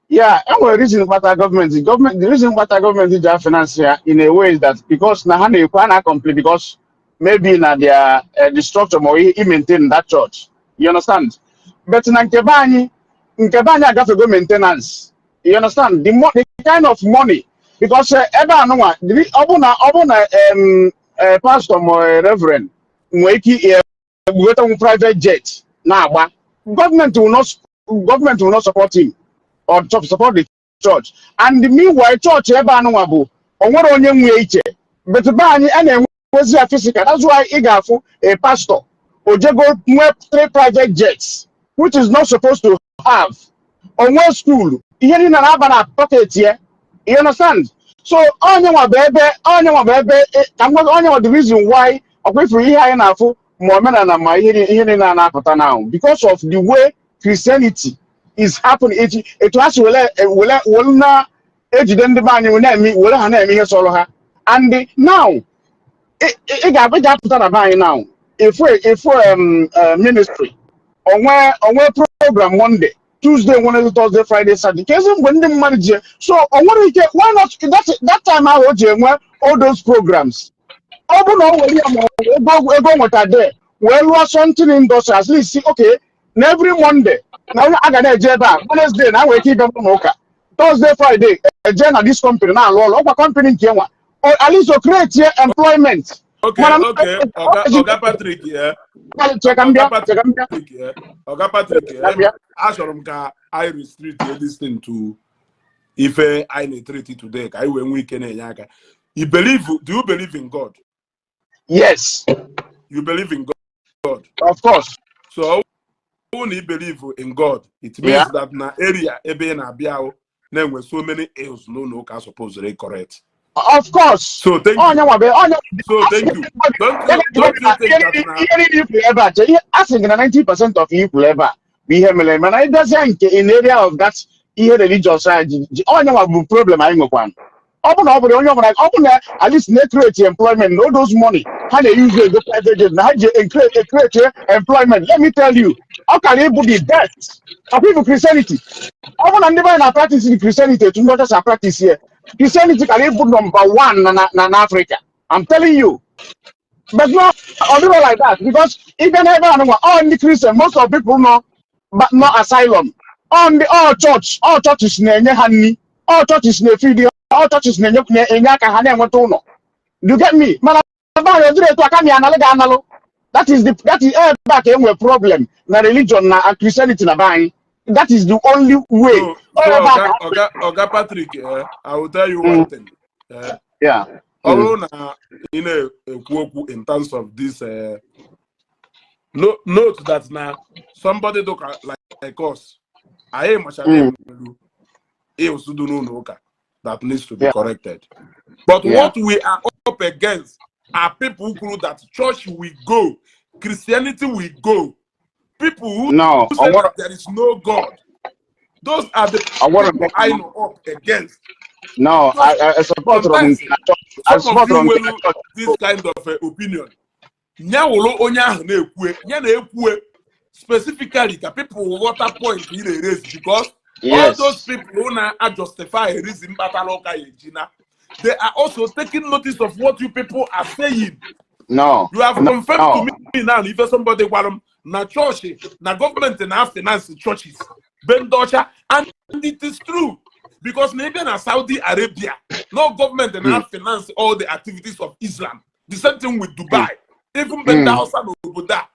Yeah, enwere reason kpata gọọmenti, the reason kpata gọọmenti ji finance ya in a way is that because na ha na-ekwu, ha na-complain because maybe na their the structure ma ọ maintain that church. You understand? But na nke be anyị agafego maintenance. You understand? The kind of money, because ebe anụnwa ọ bụ na pastor ma ọ reverend nwee ike gotenwu private jet na-agba, government will not support him or support the church. And meanwhile, church ebe anụnwa bụ o nwere onye nwe iche, but be anyị a na-enwezi ya physical. That's why ị ga-afụ a pastor ojego nwee three private jets, which is not supposed to have. Onwe school, ihe niile na-aba na pocket ya, you understand? So onye nwa bụ ebe ka m gwa onye nwa the reason why ọkwa ifuru ihe anyị na-afụ ma omenala ma ihe niile a na-apụta now, because of the way Christianity is happening, etu ha si were na-ejide ndị be anyị na-eme, were ha na-eme ihe sọrọ ha. And now ị ga-apụta na be anyị now, ifu ministry onwe program Monday, Tuesday, Wednesday, Thursday, Friday, Saturday. Ka ezi mgbe ndị mmadụ ji so o nwere ike, why not that time ahụ o ji enwe all those programs? Ọ bụ na o were ya ma ọ bụ ego o nweta there wee lụọ something industry, at least, okay, na every Monday na onye a ga na-eje ebe a, Wednesday na nwere ike ịbịa n'ụlọ ụka, Thursday, Friday eje na this company na-alụ ọrụ ọkwa company nke nwa. At least o create employment. Mana Okay, Oga Patrick, yeah. Che ka m bịa, Oga che ka m bịa. Patrick, yeah. Oga Patrick, Ka yeah. m bịa. Achọrọ m ka anyị restrict this thing to ife anyị na-etreat today ka anyị wee nwee ike na-enye aka. You believe, do you believe in God? Yes. You believe in God? Of course. So ọ bụrụ na ị believe in God, it means that na area ebe ị na-abịa ahụ na-enwe so many ills n'ụlọ ụka supposed correct. Of course. So thank you. Onye nwa be onye. So thank you. Don't you think that na Ihe niile ikwuru ebe a, che ihe a sị gị na 90% of ihe ikwuru ebe a bụ ihe mere, mana ịbịazịa nke in area of that ihe religious a ji onye nwa bụ problem anyị nwekwana. Ọ bụ na ọ bụrụ onye ọbụla, ọ bụ na at least na-create employment na all those money ha na-use ego private jet na ha ji create employment, let me tell you, ọ kara ịbụ the best. Ọkwa ịbụ Christianity, ọ bụ na ndị be anyị na practice the Christianity etu ndị ọcha si practice ya, Christianity kara ịbụ number one na Africa. I'm telling you. But no, ọ dịrọ like that, because ịbịa n'ebe a nụnwa, all ndị Christian, most of people nọ nọ asylum, all ndị all church, all churches na-enye ha nri, all churches na-efidi, all churches na-enye aka ha na-enweta ụlọ. Do you get me? Mana ebe ahụ edịrị etu aka m ya analụ gị analụ. That is ebe a ka e nwere problem na religion na Christianity na be anyị. That is the only way. So, Ọ so ebe a Oga, ka Oga Patrick, I will tell you one thing. Ọ bụrụ na ị na-ekwu okwu in terms of this, no, note that na somebody do like us, anyị machara enwelu ills dị n'ụlọ ụka that needs to be corrected. But what we are up against are people who kwuru that church will go, Christianity will go, people who No, say ọ nwere that there is no God. Those are the ọ nwere people I know up against. No, I support Sometimes nke na church. I some of support you nke na nwere church. this kind of opinion. Nya wụrụ onye ahụ na-ekwue, ya na-ekwue specifically ka people ghọta point ị na-erase, because all those people who na-justify reason kpatara ụka ya eji na they are also taking notice of what you people are saying. No. You have No. confirmed to me now, ife somebody gwara m na chọọchị na gọọmenti na finance churches be ndị ọcha, and it is true, because na ebe na Saudi Arabia, no gọọmenti na finance all the activities of Islam. The same thing with Dubai, even be ndị Hausa n'obodo a.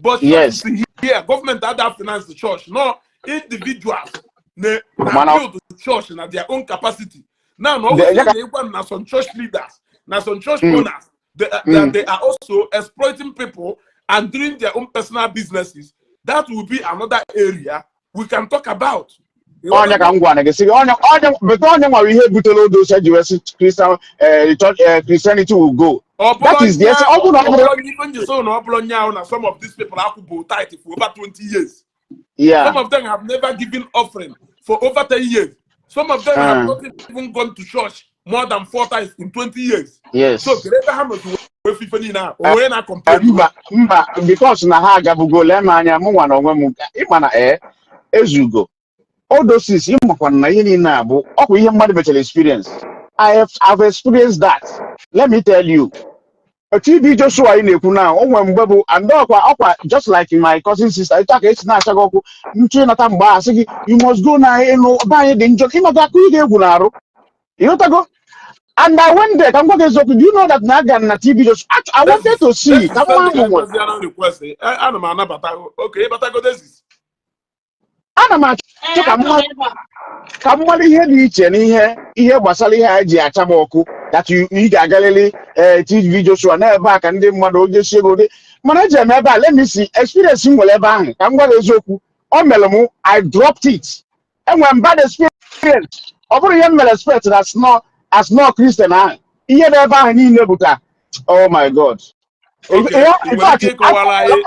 But churches here, gọọmenti ada finance the church. No, individuals na Mana build the church na their own capacity. Now na ya obviously ka na ịgwa m na some church leaders, na some church owners, they are also exploiting people and doing their own personal businesses. That will be another area we can talk about. Onye ka m gwara gị sị gị onye bete onye nwere ihe butere odo ji wee sị Christian church, Christianity will go. Ọ That bụrụ is the essence. Ọ bụrụ na ọ ọ bụrụ bụrụ ife nji so na ọ bụrụ nya ahụ na some of these people akwụbo tithe for over 20 years. Some of them have never given offering for over 10 years. Some of them have not even gone to church more than four times in 20 years. So kedu ebe ha nọzi wee fife niile a o wee na complain? Mba, because na ha agabugo. Lee m anya, mụ nwa na onwe m, ịma na ee ezugo odosis, ịmakwana na ihe niile a bụ ọkwa ihe mmadụ mechara experience. I've experienced that. Let me tell you, TB Joshua ị na-ekwu na o nwere mgbe bụ and ọkwa just like my cousin sister, etu a ka esi na-acha gị ọkụ nchụ ịnata mgbe ahụ, sị gị you must go na ịnụ be anyị dị njọ, ịmata akụ ị ga-egwu na-arụ, ịghọtago? And I went there. Ka m gwa gị eziokwu, do you know that na aga m na TB Joshua? I wanted to see ka m ahụ nwere Request, ana m anabata. Okay, ịbatago, Desis. Ana m achọ ka m Anọ m ebe a. ka m mara ihe dị iche n'ihe ihe gbasara ihe a ji acha m ọkụ that you ị ga-agalili ee TB Joshua na ebe a ka ndị mmadụ oge si ego dị, mana eji m ebe a. Let me see experience m nwere ebe ahụ. Ka m gwa gị eziokwu, o mere m, I dropped it. Enwere m bad experience. Ọ bụrụ ihe m mere expect na as no Christian ahụ, ihe dị ebe ahụ niile bụ ka, oh my God. Okay, ị In nwere fact, ike ịkọwara anyị,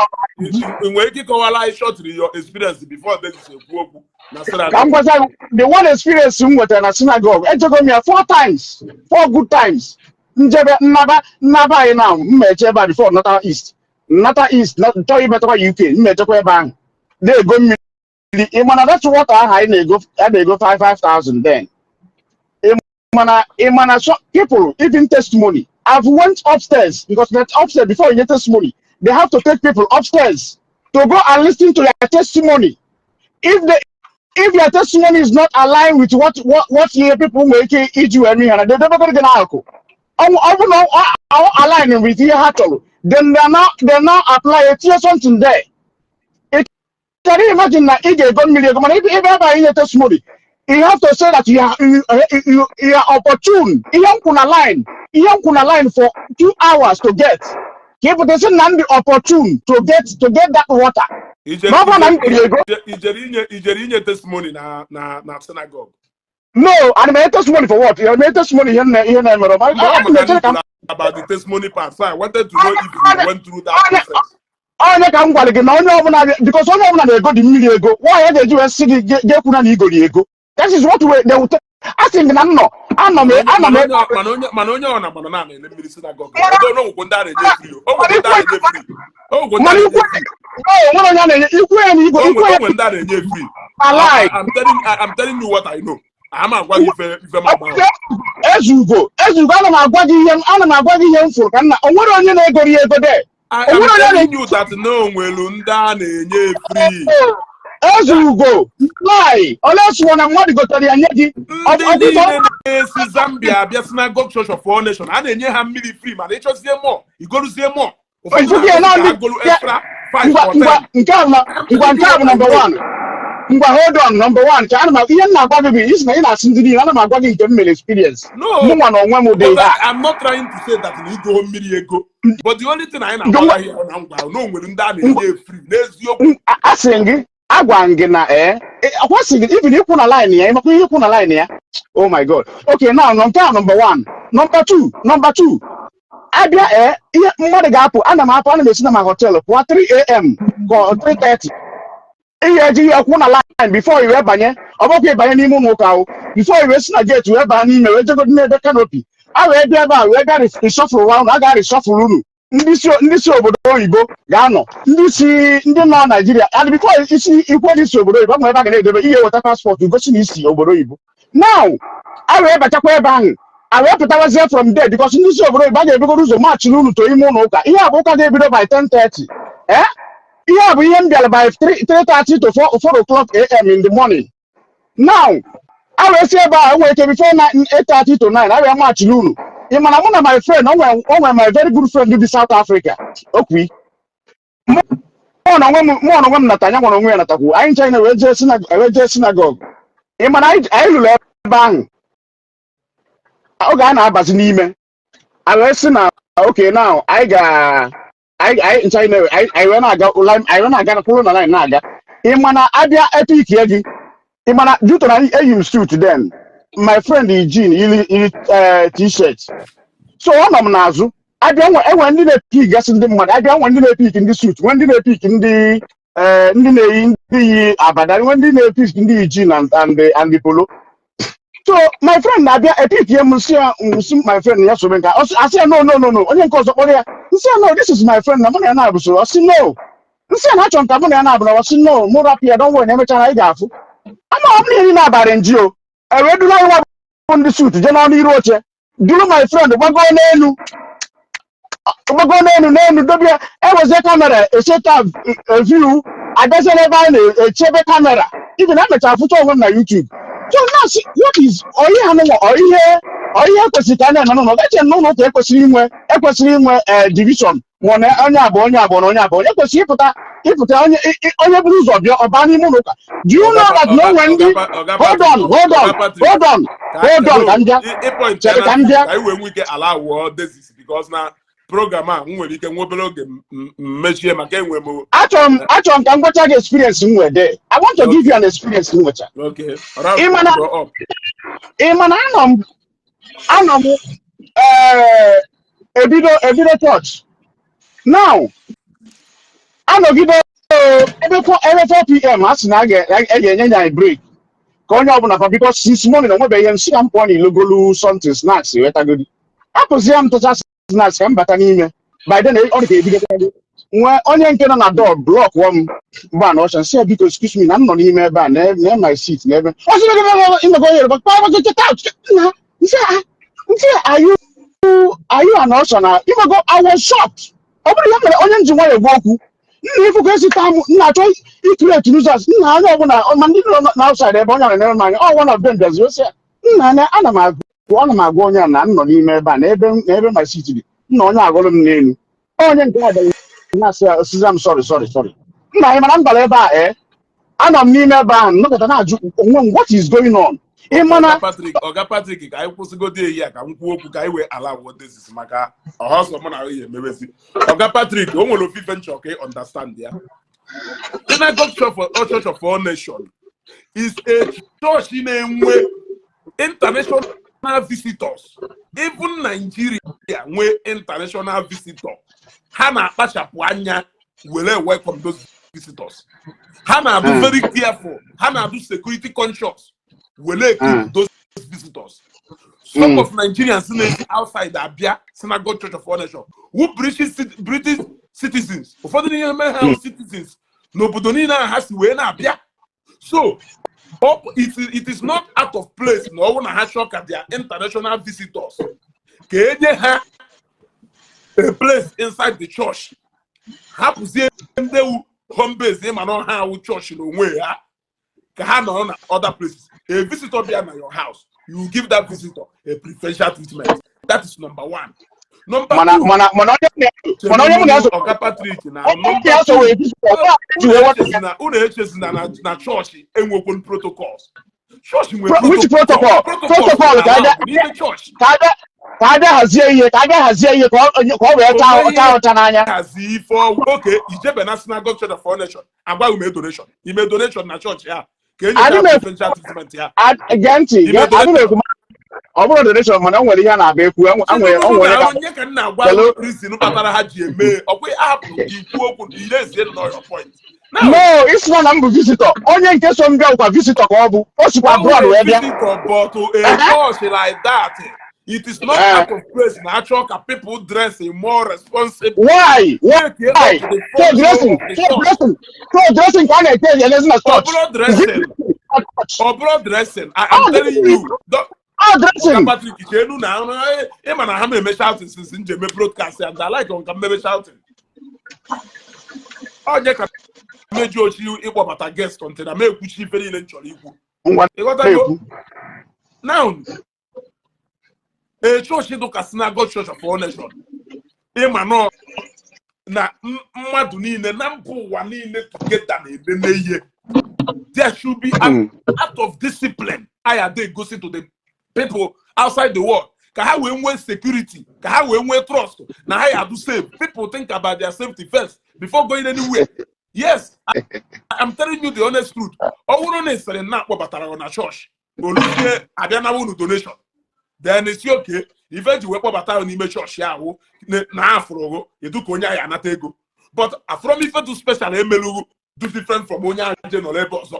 ị nwere ike ịkọwara anyị shortly your experience before Desis ekwu okwu na Ka m synagogue? gwaza gị, the one experience m nwetara na synagogue, ejego m ya four times, four good times. Njebe nnaba nnaba anyị na mma eche ebe a before nata east, nata east na chọọ imetakwa UK, mma echekwa ebe ahụ na-ego mmiri. Ị mana that water ahụ anyị na-ego, a na-ego 5,000 then. Ị mana so people even testimony, I've went upstairs, because that upstairs, before you get testimony, they have to take people upstairs to go and listen to their testimony. If your testimony is not aligned with what ihe people nwere ike iji wee mee ihe na dedebegoro gị n'akụkụ, ọ bụ na ọ align with ihe ha chọrọ, then they now apply etinye something there. It can you imagine na ị ga-ego mmiri ego, mana ebe a inye testimony, you have to say that you are opportune. Ihe nkwụ na line, ihe nkwụ na line for 2 hours to get ka ị pụta sị na ndị opportune to get that water. Ijere Na ọ bụrụ na m goro ego. Ijere inye testimony na synagogue? No, ana m enye testimony for what? Ana m enye testimony ihe na ihe na-emere? Mgbe ọ Ana m maka echere ka m na about the testimony part, so I wanted to know if you went through that process. Onye ka m gwara gị na onye ọbụla, because onye ọbụla na-ego dị mmiri ego, nwaanyị a ga-eji wee sị gị ga-ekwuna na igori ego. That is what we they will a sị gị na m nọ, anọ m anọ m mana onye mana onye ọ na mana na na-ele mmiri synagogue, although na onwekwo ndị a na-enye free, o nwekwo ndị a na-enye free, o nwekwo ndị a Mana na-enye ikwu free. O nwere onye a na-enye ikwu ya na igwe O ikwu nwe ya o nwe ndị a na-enye free. Alai. I'm telling you what I know. Ama agwa gị ife ma agba. Ezugo, ezugo, ana m agwa gị ihe ana m agwa gị, ihe m fụrụ ka nna, o nwere onye na-egori ego de. I O am nwere onye telling you that na o nwelu ndị a na-enye free. Ezugo, lie, ole na mmadụ gotere ya nye gị. Ndị niile na-esi Zambia abịa Synagogue Church of All Nations, a na-enye ha mmiri free, mana ịchọzie mọ igoruzie mọ. Ụfọdụ Ifugi ya na-asị na ka ha golu extra 5 ngwa or ngwa 10. Nke a na ngwa, nke a bụ number one. Ngwa, hold on. Number one, ka ana m ihe m na-agwa gị bụ isi na ị na-asị ndị niile. Ana m agwa gị nke m mere experience. No. Mụ nwa na onwe m dị But I'm not trying to say that na igo mmiri ego, but the only thing anyị na-agwa here na ngwa na o nwere ndị a na-enye free n'eziokwu. Asị m gị, agwa m gị na ee, akwasị gị even ikwu na line ya, ịmakwa ihe ikwu na line ya. Oh my God. Okay, now nke a number one. Number two, abịa ee, ihe mmadụ ga-apụ, ana m apụ, ana m esi na ma hotel pụọ 3 a.m. ka ọ 3:30, ihe eji ihe kwụ na line before i wee banye. Ọ bụkwa ịbanye n'ime ụlọ ụka ahụ, before i wee si na gate wee baa n'ime, wee jegodo n'ebe canopy a, wee bịa ebe a, wee bịa reshuffle unu. A ga-reshuffle unu. Ndị si obodo oyibo ga-anọ, ndị si, ndị nọ Naijiria, and before isi ikwu ndị si obodo oyibo, nwere ebe a ga na-edebe ihe, weta passport gosi na isi obodo oyibo. Now a wee bachakwa ebe ahụ, a wee pụtawazie from there, because ndị si obodo oyibo a ga-ebugoro ụzọ machiri unu to ime ụlọ ụka. Ihe a bụ ụka ga-ebido by 10:30. Eh, ihe a bụ ihe m bịara by 3 3:30 to 4 4 o'clock am in the morning. Now a wee si ebe a, enwere ike before 8:30 to 9, a wee machiri unu. Ị mana mụ na my friend, o nwere my very good friend bi South Africa okwi. Mụ na onwe m nata, anya nwere onwe ya natakwu. Anyị ncha wee jee synagogue. Ị mana anyị lụrụ ebe ahụ oge a na-abazi n'ime, a wee sị na okay, now anyị ga anyị ncha anyị wee na-aga line, anyị wee na-aga kwụrụ na line na-aga. Ị mana abịa epikie gị. Ị mana due to na eyi m suit, then my friend Eugene yiri t-shirt, so ọ nọ m n'azụ. Abịa nwe enwe ndị na-epick gasị ndị mmadụ, abịa nwe ndị na-epick ndị suit, nwe ndị na-epick ndị ndị na-eyi, ndị yi abada, nwe ndị na-epick ndị yi jean and the polo. So my friend na-abịa epick m, nsị ya, nsị my friend ya sobe nke a. Asị ya, "No, no, no, no." Onye nke ọzọ kpọrọ ya, nsị ya, "No, this is my friend, na mụ na ya na-abụ." So ọ sị no, nsị ya na achọrọ m ka mụ na ya na-abụ, na ọ sị no, mụ rapụ ya, don't worry, na emechara anyị ga-afụ. Ama ọ bụrụ ihe niile abalị nji o ewee duru anyị nwa bụ ndị suit jee n'ọnụ iru oche, duru my friend gbagoo n'elu, gbagoo n'elu n'elu, dobe ya, ewezie camera eseta view, abịazie n'ebe a na-echebe camera. Even emechara fụcha onwe m na YouTube. So na-asị, what is ọ ihe ha nụnwa? Ọ ihe ekwesịrị ka a na-eme n'ụlọ? Eche na ụlọ ụka ekwesịrị inwe division, ma na onye abụọ, onye abụọ na onye abụọ, onye kwesịrị ịpụta, onye buru ụzọ bịa ọba n'ime ụlọ ụka. Do you know that na onwe ndị, hold on, hold on, hold on, hold on, ka m bịa. Chere ka m bịa. Ka anyị wee nwee ike ala wụọ desis, because na program a m nwere ike nwa obere oge m mechie maka enwe m. Achọrọ m ka m gwacha gị experience m nwere there. I want to give you an experience m nwecha. Okay. Ị ma na anọ m ee, ebido church. Now anọgide ebe 4 p.m., a sị na a ga-enye anyị break ka onye ọbụla fa, because since morning onwebeghị ihe m si ka m pụọ n'ilogolu something, snacks wetagodi. Apụzie m tụcha snacks ka m bata n'ime. By then ọ dị ka ebidokwado nwee onye nke nọ na door block m mgbe na ọcha. Nsị ya, "Biko, excuse me, na m nọ n'ime ebe a na my seat n'ebe ọ sị imego onye Yoruba kpa, get out." Na nsị ya, nsị ya, Are you an usher?" Na imego, I was shocked. Ọ bụrụ ya mere onye nji nwayọ gwa okwu, nna, ifu ka esi taa m, nna, achọ icreate nuisance. Nna, anya ọbụla ma ndị nọ na outside ebe onye na-enere m anya, ọ one of them bịazi osi ya, "Nna, anya ana m agwa onye a na m nọ n'ime ebe a na ebe my seat dị." Nna, onye agụrụ m n'elu, onye nke a bịara na-asị ya, osizi m, "Sorry, sorry, sorry." Nna anyị, mana m bara ebe a, ee, anọ m n'ime ebe ahụ nnọkọta na-ajụ onwe m, what is going on? Ị mana Ọga Patrick, Ọga Patrick, ka anyị kwụsịgodo eyi a ka m kwuo okwu, ka anyị wee ala wụọ desis, maka ọhọsọ mụ na ya emewezi. Ọga Patrick, o nwere ofufe nchọ ka ị understand ya. Synagogue Church of All Nations is a church na-enwe international visitors. Even Nigeria nwee international visitor, ha na-akpachapụ anya were welcome those visitors. Ha na-adụ very careful, ha na-adụ security conscious were keep those visitors. Some of Nigerians na-esi outside abịa Synagogue Church of All Nations who British citizens, ụfọdụ n'ime ha citizens n'obodo niile ahụ ha si wee na-abịa. So it is not out of place na ọ bụrụ na ha chọọ ka their international visitors, ka enye ha a place inside the church, hapụzie ndị wu home base, ịma na ha awụ chọọchị n'onwe ha, ka ha nọrọ na other places. A visitor bịa na your house, you give that visitor a preferential treatment. That is number one. Number Mana two, mana onye mụ na-eso Oga Patrick, na onye mụ number na-eso two, wee visitor ji wee weta ya. Unu echezina na chọọchị enwekwo protocols. Chọọchị nwere Which protocol? Protocol ka abịa n'ime chọọchị. Ka abịa hazie ihe, ka abịa hazie ihe ka ọ wee chaa ọcha n'anya. Hazi ife oke ijebe na Synagogue Church of All Nation, agwaghị m donation, ime donation na chọọchị ha ka enye Adị m preferential treatment ya. Gee ntị. Ime Adị m ekwu ọ bụrụ donation, mana o nwere ihe a na-abịa ekwu enwere o nwere na onye ka m na-agwa Hello? reason kpatara ha ji eme ọkwa ahapụrụ gị ikwu okwu ire ezie nọ your point now. No, isi na m bụ visitor, onye nke so m bịa bụkwa visitor ka ọ bụ, o sikwa abroad wee bịa. Visitor, but to a church like that, it is not out of place na achọ ka people dress a more responsible Why? Take care Why? of the So front row dressing of the so church. dressing so dressing ka a na-ete elezi na Ọ church? bụrụ dressing, ọ bụrụ dressing, I am Oh, telling you. Oh, dressing. Oga Patrick, chenu na ịma na ha ma eme shouting since nje eme broadcast, and I like nka mmebe shouting. Onye ka meji ochi ịkpọbata guest until na m ekwuchi ife niile m chọrọ ikwu. Ngwa. Ịghọtago? Na-ekwu. Now, a church dị ka Synagogue Church of All Nation, ịma nọ na mmadụ niile na mba ụwa niile together na-ememe ihe, there should be an act of discipline I ade egosi to the people outside the world, ka ha wee nwee security, ka ha wee nwee trust na ha ya do safe. People think about their safety first before going anywhere. Yes, I'm telling you the honest truth. Ọ bụrụ na ị sịrị na akpọbatara gị na chọọchị, oluzie abịa na unu donation, then esi oke ife eji wee kpọbata ya n'ime chọọchị ahụ na afụrụ edu ka onye ahụ anata ego, but afụrọ m ife too special emelugu do different from onye ahụ je nọrọ ebe ọzọ.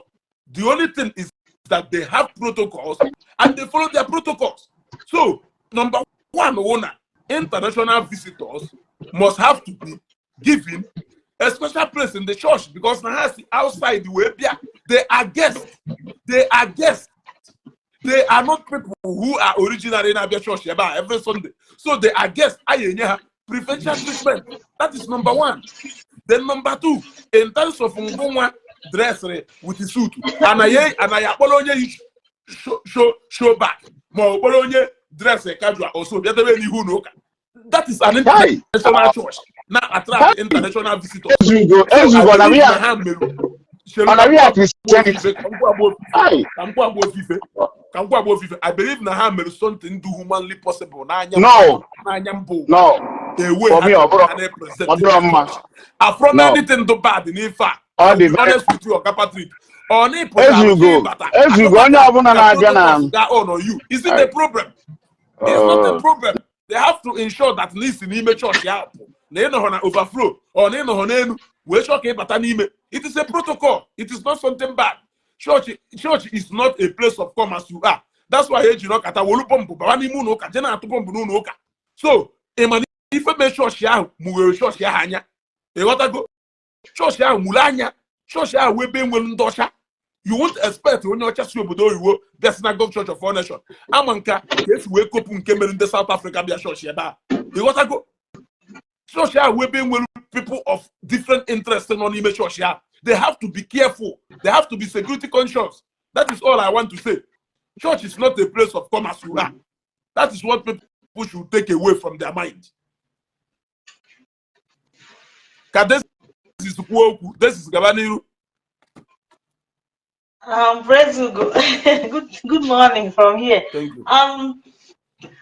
The only thing is that they have protocols and they follow their protocols. So number one wụ na international visitors must have to be given a special place in the church because na ha si outside wee bịa. They are guests, they are guests. They are not people who are originally na-abịa church ebe a every Sunday, so they are guests. A ga-enye ha preferential treatment. That is number one. Then number two, in terms of ngụnwa dressịrị with the suit, anaghị anaghị akpọrọ onye yi show back ma ọ kpọrọ onye dress casual also bịa debe n'ihu n'ụka. That is an Kai! international church na attract international visitors. Ezugo. So I Ezugo na believe we na are ha merụ ọ na we are Christianity. Kai! Ka m gwa agba ofufe, ka m gwa agba ofufe, I believe na ha mere something do humanly possible n'anya No. n'anya mba ụwa. No. Ewe For me, ha na-epresent ọ bụrụ mma. afrom No. anything do bad n'ife a. Ọ dị To be honest with you, Oga Patrick, ọ na Ezugo, Ezugo, onye ọbụla na-abịa na ga on on you, is it a problem? It's not a problem. They have to ensure that n'isi n'ime chọọchị ahụ pụ na ịnọghọ na overflow ọ na ịnọghọ n'elu wee chọọ ka ịbata n'ime. It is a protocol. It is not something bad. Church is not a place of come as you are. That's why eji nọkata wolu bọmbụ bawa n'ime ụlọ ụka, jee na-atụ bọmbụ n'ụlọ ụka. So ị ma na ife mee chọọchị ahụ mughere chọọchị ahụ anya, ịghọtago? Chọọchị ahụ mụrụ anya, chọọchị ahụ ebe enwere ndị ọcha. You won't expect onye ọcha si obodo oyibo bịa Synagogue Church of All Nation ama nka ka esi wee kopụ nke mere ndị South Africa bịa chọọchị ebe a, ịghọtago? Chọọchị ahụ ebe enwere people of different interests nọ n'ime chọọchị ahụ, they have to be careful, they have to be security conscious. That is all I want to say. Church is not a place of come as you are. That is what people should take away from their mind. Ka Desis kwuo okwu. Desis, gaba n'iru. Praise Ugo. Good morning from here. Thank you.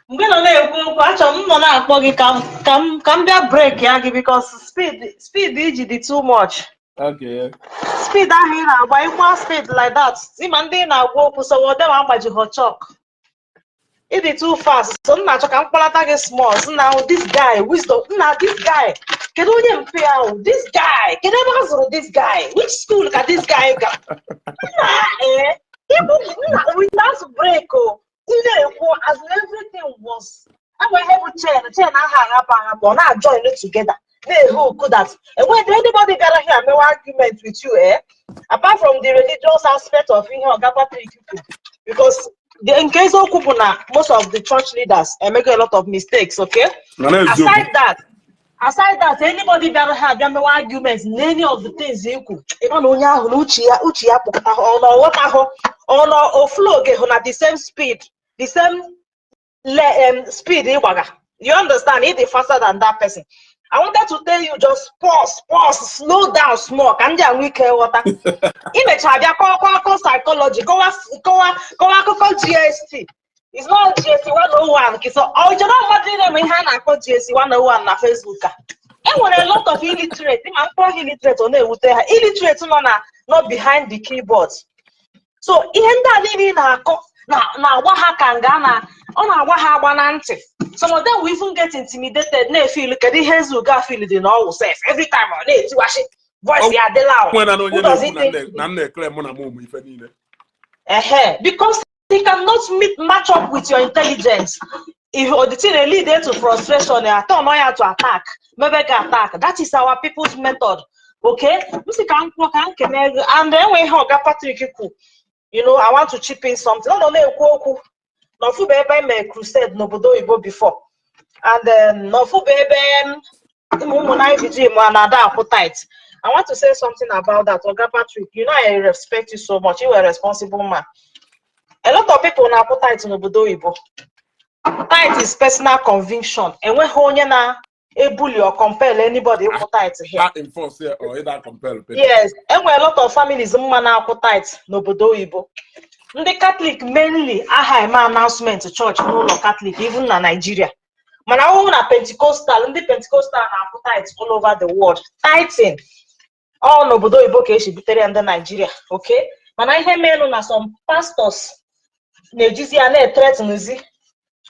Mgbe nọ na-ekwu okwu, achọrọ m nọ na-akpọ gị ka m bịa break ya gị because speed iji dị too much. Okay. Speed ahụ ị na-agba, ịgba speed like that, ịma ndị ị na-agwa okwu, so wọde ma agbajighọ chọk. Ị dị too fast, so m na-achọ ka m kpọlata gị small. So now this guy, Wisdom, nna, this guy, kedu onye mpe ahụ? This guy, kedu ebe a zụrụ this guy? Which school ka this guy gara? Nna, ee, ịbụ nna without break o. Ị na-ekwu as in everything was enwe ihe bụ chain chain ahụ aghapụ aghapụ, ọ na-join together, na-ehook that enweghị anybody bịara here mewe argument with you, eh? Apart from the religious aspect of ihe Oga Patrick kwuru, because the nke eziokwu bụ na most of the church leaders emego a lot of mistakes, okay? Na eziokwu. Aside that, anybody bịara ha abịa mewe argument na any of the things ikwu, ịma na onye ahụ na uche ya kpọkọta, ọ na ọghọtahụ, ọ na oflow oge hụ na the same speed, the same speed ịgbaga. You understand? It is faster than that person. I wanted to tell you, just pause, pause, slow down small ka ndị a nwee ike ghọta. Imechaa bịa kọwakwa akụkọ psychology, kọwa kọwa kọwa akụkọ GST. It's not GST 101 ka so ọ jere mmadụ niile ma ihe a na-akpọ GST 101 na Facebook. A e nwere a lot of illiterate, ma mkpọ illiterate, ọ na-ewute ha, illiterate nọ na nọ behind the keyboard. So ihe ndị a niile ị na-akọ na-agba ha ka nga na ọ na-agba ha agba na ntị. Some of them will even get intimidated, na-efeel kedu ihe Ezugo feel dị na ọwụ sef, every time ọ na-etiwashi voice ya adị loud. Nwere na onye Who does na-ekwu he na think? Na nna ekele mụ na m ụmụ ife niile. Ehe, because he cannot meet match up with your intelligence. If or the thing dey lead to frustration, ya turn ya to attack, maybe ga attack. That is our people's method. Okay? M sị ka m kwuo ka m kene gị, and enwe ihe Oga Patrick kwu. I want to chip in something. Ọ nọ na-ekwu okwu na ọfụba ebe e mere crusade n'obodo oyibo before. And n'ọfụba ebe ụmụ na IVG ma na-ada akwụ tithe. I want to say something about that. Oga Patrick, you know I respect you so much. You are a responsible man. A lot of people na-akwụ tithe n'obodo oyibo. Tithe is personal conviction. Enweghị onye na-ebuli or compel anybody ịkwụ tithe here. Ha enforce ya or either compel people. Yes, enwere a lot of families mma na-akwụ tithe n'obodo oyibo. Ndị Catholic mainly aha eme announcement church n'ụlọ Catholic, even na Nigeria. Mana ọ bụrụ na Pentecostal, ndị Pentecostal na-akwụ tithe all over the world. Tithing ọ n'obodo oyibo ka esi butere ya ndị Nigeria, okay? Mana ihe menụ na some pastors na-ejizi ya na-ethreatenzi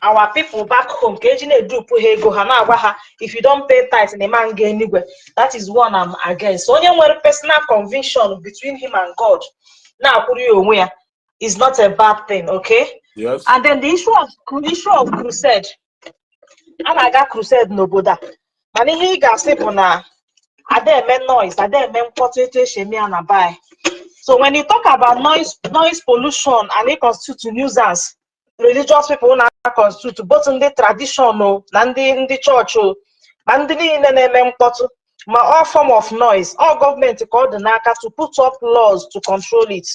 our people back home ka eji na-edupu ha ego, ha na-agwa ha, if you don't pay tithe na ịma nga enigwe. That is one I'm against. Onye nwere personal conviction between him and God na-akwụrụ ya onwe ya is not a bad thing, okay? Yes. And then the issue of crusade, a na-aga crusade n'obodo a, mana ihe ị ga-asị bụ na ada eme noise, ada eme mkpọtụ etu esi eme ya na be. So when you talk about noise pollution and it constitute nuisance, religious people na constitute both ndị tradition o na ndị chọọchị o, ma ndị niile na-eme mkpọtụ, ma all form of noise, all gọọmenti ka ọ dị n'aka to put up laws to control it.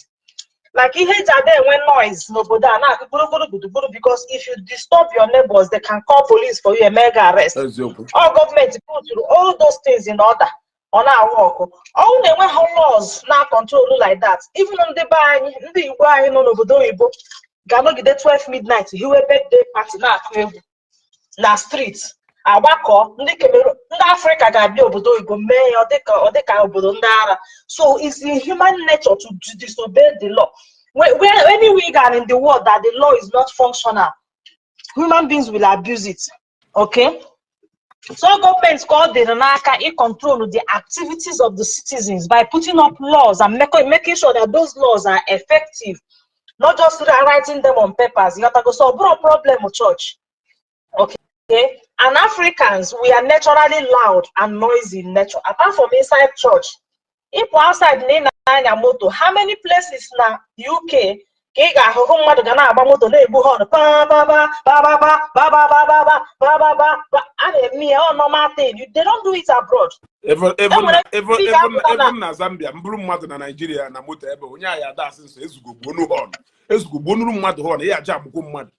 Like ihe eji ada enwe noise n'obodo a na-akụ gburugburu gburugburu, because if you disturb your neighbors, they can call police for you, eme gị arrest. Eziokwu. All gọọmenti put all those things in order, ọ na-arụ ọkụ. Ọnwụ na-enweghị laws na control like that, even ndị be anyị, ndị Igbo anyị nọ n'obodo oyibo ga-anọgide 12 midnight hiwe birthday party, na-akụ egwu na street, agbakọ ndị Cameroon, ndị Afrịka ga-abịa obodo oyibo mee ya, ọ dịka obodo ndị ara. So it's in human nature to disobey the law. Where anywhere you are in the world that the law is not functional, human beings will abuse it, okay? So gọọmenti ka ọ dịrị n'aka ịcontrol the activities of the citizens by putting up laws and making sure that those laws are effective, not just writing them on papers. Ịghọtago? So ọ bụrụ problem church, okay? And Africans, we are naturally loud and noisy in nature. Apart from inside church, ịpụ outside na ị na-anya moto, how many places na UK ka ị ga-ahụhụ mmadụ ga na-agba moto na-egbu horn, pa pa pa pa pa pa pa pa pa pa pa pa pa pa pa? A na-eme ya, ọ normal thing. They don't do it abroad. Even even Enwere even ndị even ga-apụta na even na Zambia, mbụrụ mmadụ na Nigeria na moto ebe onye anyị ada asị nso ezugo gbuonu horn, ezugo gbuonuru mmadụ horn, ya aja agbukwu mmadụ.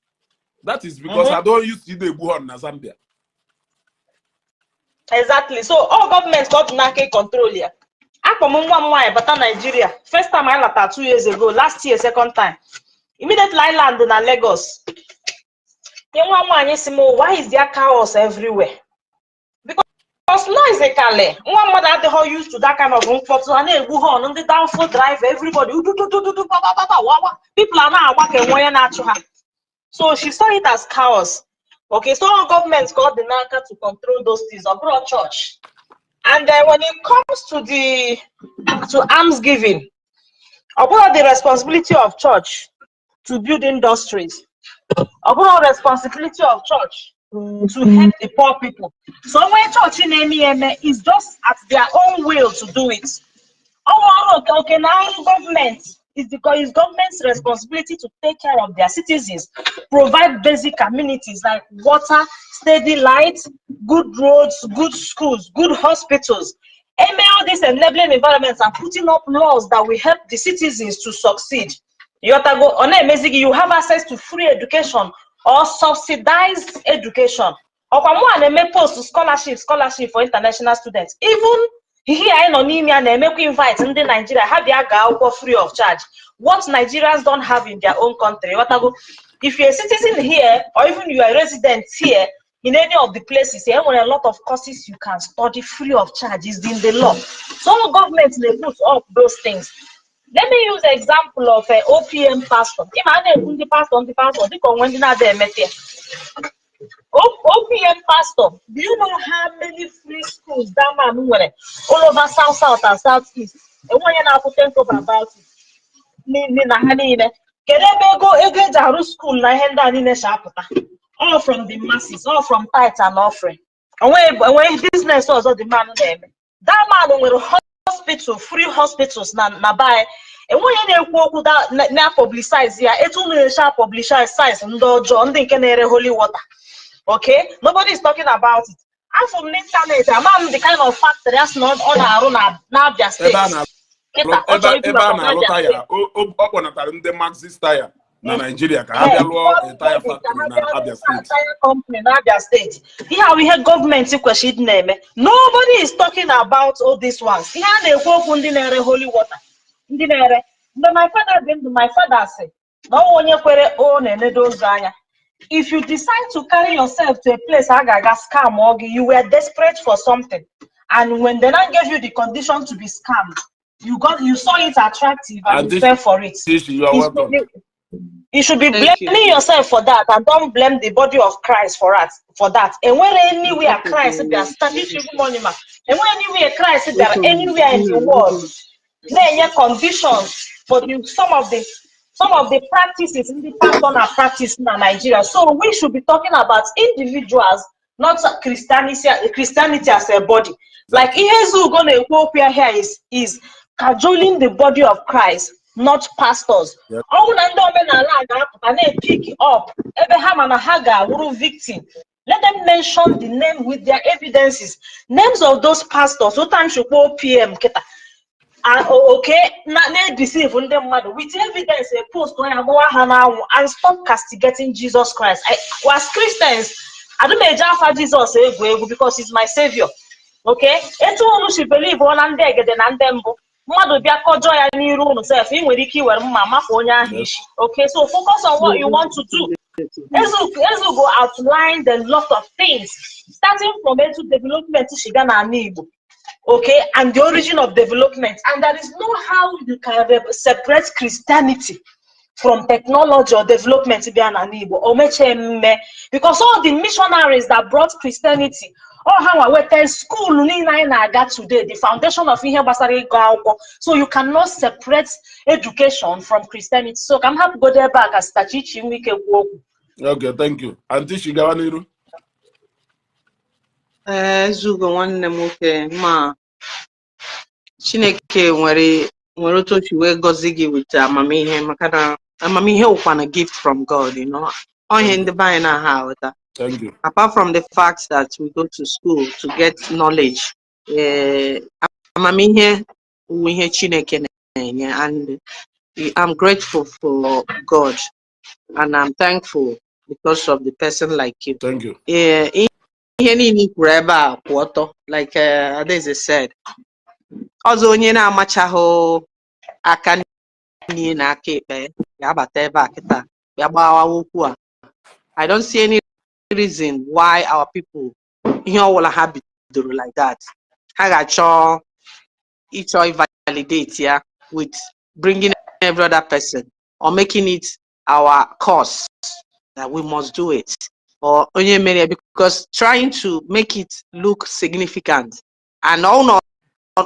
That is because I don't use to egbu horn na Zambia. Exactly. So all government ka ọ dị n'aka control ya. Akpọ m nwa m nwaanyị bata Nigeria first time I lata 2 years ago, last year second time. Immediately I land na Lagos, ihe nwa m nwaanyị si m, "Why is there chaos everywhere?" Because Because noise kale nwa mmadụ adịghị used to that kind of mkpọtụ. A na-egbu horn, ndị danfo driver, everybody ududududu bababa wawa, people a na-agba ka enwe onye na-achụ ha. So she saw it as chaos. Okay, so all government ka ọ dị n'aka to control those things, ọ bụrụ church. And then when it comes to alms giving, ọ bụrụ the responsibility of church to build industries, ọ bụrụ responsibility of church to help the poor people. So when church na-eme ya eme is just at their own will to do it. Ọnwa ọrụ oke na ọrụ gọọmenti is government's responsibility to take care of their citizens, provide basic amenities like water, steady light, good roads, good schools, good hospitals. Eme all these enabling environments and putting up laws that will help the citizens to succeed. Ịghọtago? Ọ na-emezi gị, you have access to free education or subsidized education. Ọkwa mụ a na-eme post scholarship for international students. Even ihe anyị nọ n'ime ya na-emekwa invite ndị Nigeria ha bịa gaa akwụkwọ free of charge. What Nigerians don't have in their own country. Ịghọtago? If you're a citizen here or even you are a resident here in any of the places, e nwere a lot of courses you can study free of charge. Is in the law. So government dey put up those things. Let me use example of a OPM pastor. Ịma a na-ekwu ndị pastor dịka onwe ndị na-ada emete ya. OPM pastor, do you know how many free schools that man nwere all over South South and South East? Enwe onye na-akwụ 10 kobo about it. Niile na ha niile. Kedu ebe ego eji arụ school na ihe ndị a niile si apụta? All from the masses, all from tithe and offering. Onwe business ọzọ the man na-eme. That man nwere hospital, free hospitals na be anyị. Enweghị na-ekwu okwu na publicize ya etu unu na-esi publicize ndị ọjọọ, ndị nke na-ere holy water. Okay, nobody is talking about it. Afọ m n'ịntanetị, ama m the kind of factory a sị na ọ na-arụ na n'Abia Ebe a Steeti. na Kịta ọ ebe chọrọ ebe ibubata a na-alụ n'Abia taya Steeti. ọ kpọnatara ndị Maxxis taya na Naijiria ka ha bịa lụọ a taya factory na Abia Steeti. Tire company na Abia Steeti. Ihe ahụ ihe gọọmenti kwesịrị ịdị na-eme. Nobody is talking about all these ones. Ihe a na-ekwu okwu, ndị na-ere holy water, ndị na-ere. Mgbe my father dị ndụ, my father sị na ọnwa onye kwere o na-enedo ozu anya. If you decide to carry yourself to a place a ga-aga scam or gị, you were desperate for something, and when they now gave you the condition to be scammed, you saw it attractive and And you this fell for it. this, you are It's welcome. You should be Thank you. blaming yourself for that and don't blame the body of Christ for that. Enwere anywhere Christ bịara statistical money ma enwere anywhere Christ bịara anywhere in the world na-enye conditions for the some of the practices ndị pastor na practice na Nigeria. So we should be talking about individuals, not Christianity as a body. Like ihe Ezugo na-ekwu okwu ya here is cajoling the body of Christ, not pastors. Ọ bụ na ndị omenala a ga-apụta na-epick up ebe ha ma na ha ga-awụrụ victim. Let them mention the name with their evidences. Names of those pastors. Otu nchukwu OPM kịta. Ah, okay, na na-edeceive ndị mmadụ with evidence, a post onye agbawa ha n'anwụ and stop castigating Jesus Christ. As Christians, adị m eji afa Jizọs egwu egwu because he's my savior. Okay, etu unu si believe na ndị egede na ndị mbụ, mmadụ bịa kọjọọ ya n'iru unu sef, ị nwere ike iwere mma mafe onye ahụ isi. Okay, so focus on what you want to do. Ezugo outlined a lot of things, starting from etu development shiga n'ala Igbo, okay, and the origin of development. And there is no how you can separate Christianity from technology or development bịa n'ala Igbo. O mechie mme because all the missionaries that brought Christianity, all ha nwa weta school niile anyị na-aga today, the foundation of ihe gbasara ịgụ akwụkwọ. So you cannot separate education from Christianity. So ka m hapụgodo ebe a ka Sister Chichi nwee ike kwuo okwu. Okay, thank you. Aunty Shigawa n'iru. Ee, Ezugo nwanne m nwoke, ma Chineke nwere otu o si wee gọzie gị with amamihe, maka na amamihe wụkwa na gift from God. Ọ ihe ndị be anyị na-aha aghọta. Thank you. Apart from the fact that we go to school to get knowledge, amamihe wụ ihe Chineke na-enye, and I'm grateful for God and I'm thankful because of the person like you. Thank you. Ee, ihe niile i kwuru ebe a kwụ ọtọ, like Adaeze said. Ọzọ, onye na-amachaghị aka nri na aka ekpe ga-abata ebe a kịta bịa gbawa okwu a. I don't see any reason why our people, ihe ọbụla ha bidoro like that, ha ga-achọ ịchọ validate ya with bringing every other person or making it our cause that we must do it, or onye mere ya, because trying to make it look significant and all not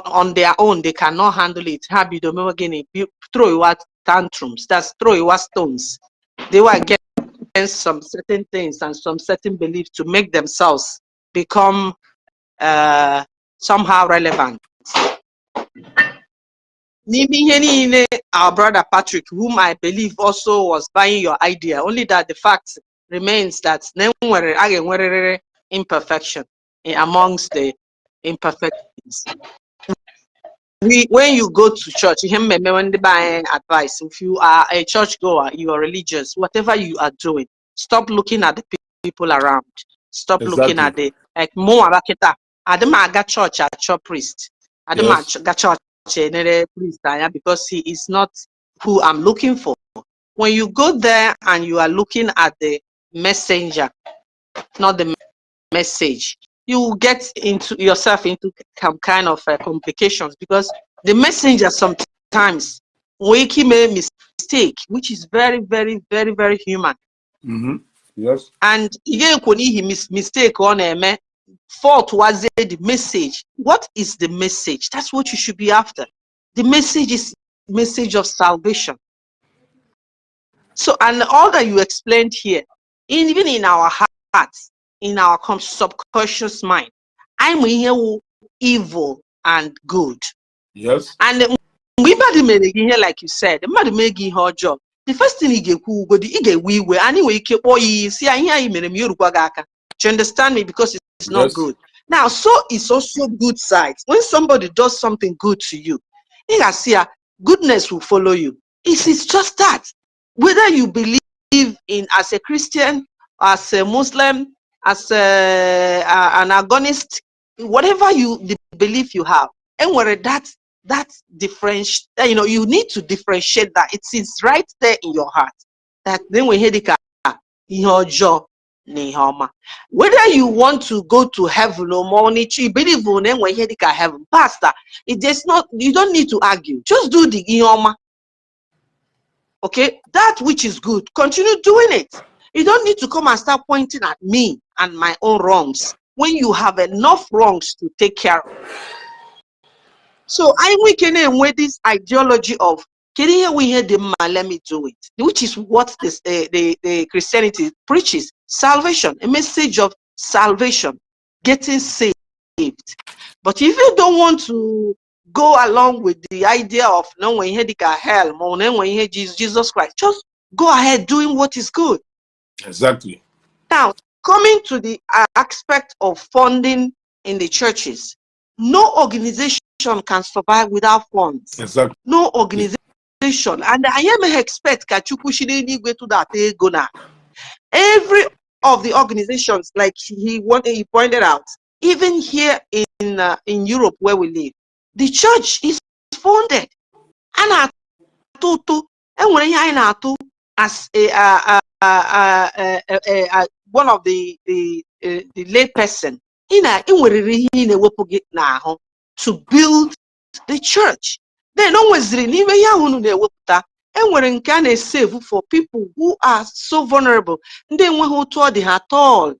on their own, they cannot handle it. Ha bido mewe gịnị? Throw out tantrums, that's throw out stones. They were against some certain things and some certain beliefs to make themselves become somehow relevant. N'ime ihe niile, our brother Patrick, whom I believe also was buying your idea, only that the fact remains that na enwere a ga-enwerịrị imperfection amongst the imperfect things. When you go to church, ihe mmemme ndị be anyị advice, if you are a church goer, you are religious, whatever you are doing, stop looking at the people around. Stop looking at the, like, mụ kịta, adị m aga church achọ priest. Adị m aga church enere priest anya because he is not who I'm looking for. When you go there and you are looking at the messenger, not the message, you will get into yourself into some kind of complications, because the messenger sometimes will make mistake, which is very, very, very, very human. And ị ga-ekwo n'ihi mistake ọ na-eme, fault was the message. What is the message? That's what you should be after. The message is message of salvation. So, and all that you explained here, even in our hearts, in our subconscious mind, I'm ihe wụ evil and good. And mgbe mmadụ mere gị ihe, like you said, mmadụ mee gị ihe ọjọọ, the first thing ị ga-ekwu ugodi, ị ga-ewe iwe. Anyị nwere ike kpọọ ya iyi, si ya ihe anyị mere m ya orukwa gị aka. Do you understand me? Because it's not good. Now, so it's also good side. When somebody does something good to you, ị ga-asị ya, goodness will follow you. It's just that. Whether you believe in as a Christian, as a Muslim, as an agonist, whatever you the belief you have, and where that difference, you need to differentiate that. It is right there in your heart. That then we hear the ihe ọjọọ na ihe ọma. Whether you want to go to heaven or more, you believe na enwe ihe dịka heaven, pastor, it is not, you don't need to argue. Just do the ihe ọma. Okay, that which is good, continue doing it. You don't need to come and start pointing at me and my own wrongs when you have enough wrongs to take care of. So I we can enwe this ideology of kedu ihe wụ ihe dị mma, let me do it, which is what this the Christianity preaches: salvation, a message of salvation, getting saved. But if you don't want to go along with the idea of na enwe ihe dịka hell ma ọ na enwe ihe Jesus Christ, just go ahead doing what is good. Now, coming to the aspect of funding in the churches, no organization can survive without funds. No organization. And I am expect ka Chukwu si n'eluigwe tụdata ego na every of the organizations, like he pointed out, even here in Europe where we live, the church is funded. A na-atụ ụtụ, enwere ihe anyị na-atụ as a one of the lay person. Ị na ị nweriri ihe ị na-ewepụ gị n'ahụ to build the church. Then o nweziri n'ime ihe ahụ unu na-ewepụta, enwere nke a na-esave for people who are so vulnerable, ndị enweghị otu ọ dị ha at all.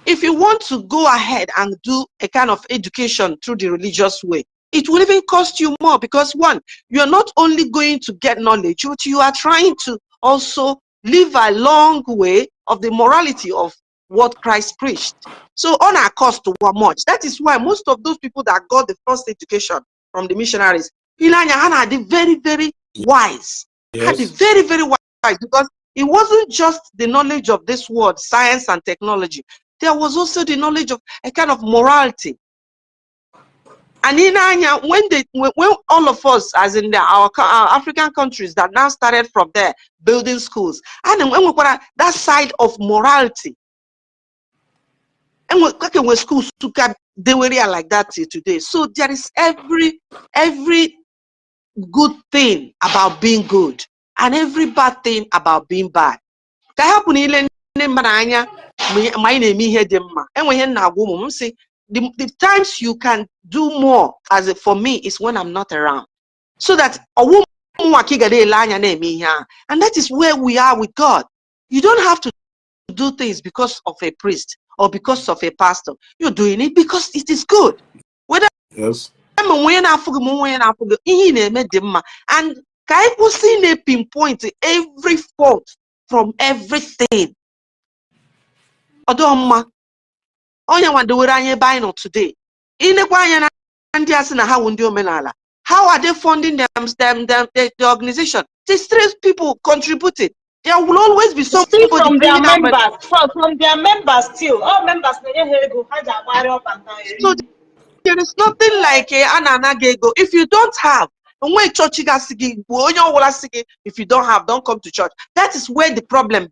If you want to go ahead and do a kind of education through the religious way, it will even cost you more because, one, you are not only going to get knowledge, but you are trying to also live a long way of the morality of what Christ preached. So on our cost to much. That is why most of those people that got the first education from the missionaries, ile anya ha na-adị very, very wise. Ha dị very, very wise because it wasn't just the knowledge of this world, science and technology. There was also the knowledge of a kind of morality. And in anya, when all of us, as in our African countries that now started from there, building schools, and when we got that side of morality, and we when schools took up, they were like that till today. So there is every good thing about being good and every bad thing about being bad. Ka hapụ na ile ndị mmadụ anya Ma ị na-eme ihe dị mma, enwe ihe m na-agwa ụmụ m sị, the times you can do more as a, for me is when I'm not around, so that ọwụ mụnwa ka ị ga na-ele anya na-eme ihe ahụ. And that is where we are with God. You don't have to do things because of a priest or because of a pastor. You're doing it because it is good, whether ma onye na-afụ gị ma onye na-afụ gị, ihe ị na-eme dị mma. And ka anyị kwụsị ị na-pinpoint every fault from everything. Ọdọ mma onye nwadowere anyị ebe anyị nọ today. Inekwa anya na ndị a sị na ha wụ ndị omenala, how are they funding them, the organization? There's three people contributing. There will always be Still somebody from their bringing out money. Members, from their members still. All members na-enye ha ego ha ji agbagharị up and down eri. So there is nothing like a na-ana gị ego. If you don't have, onwe chọọchị gasị gị bụ onye ọbụla sị gị, "If you don't have, don't come to church." That is where the problem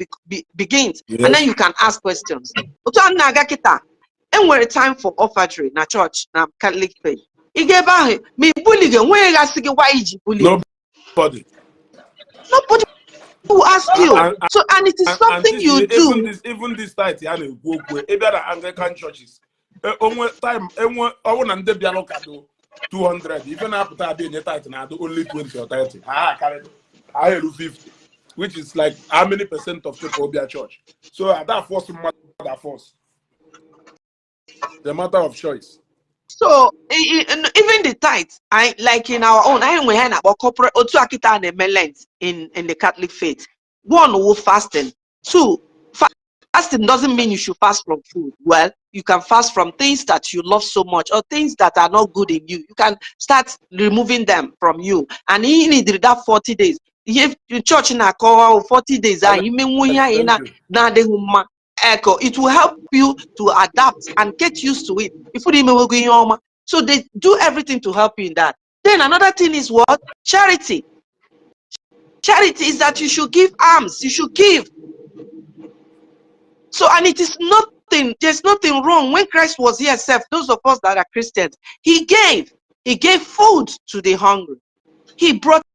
begins. And then you can ask questions. Otu a m na-aga kịta, enwere time for offertory na church na Catholic faith. Ị ga ebe ahụ ma ị buli gị, onweghị gasị gị why iji buli. Nobody. Nobody will ask you. So, and it is And something this, you even do. This tithe ya na-ekwu okwu, ị bịa na Anglican churches, onwe time enwe ọwụ na ndị bịara ụka do 200, ife na-apụta abịa enye tithe na-adụ only 20 or 30. Ha akarị ha eru 50, which is like how many percent of people bịa church? So ada force mmadụ force, the matter of choice. So even the tithe, I like in our own, anyị nwe ha na-akpọ corporate otu akịta na-eme Lent in the Catholic faith. One wo fasting. Two, fasting doesn't mean you should fast from food. Well, you can fast from things that you love so much or things that are not good in you. You can start removing them from you. And you need that 40 days. Ihe church na-akọwa 40 days ahụ imenwu ihe anyị na Thank you. Na-adịghị mma echo, it will help you to adapt and get used to it if you imewego ihe ọma. So they do everything to help you in that. Then another thing is what? Charity. Charity is that you should give alms, you should give. So, and it is nothing, there's nothing wrong. When Christ was here self, those of us that are Christians, he gave food to the hungry, he brought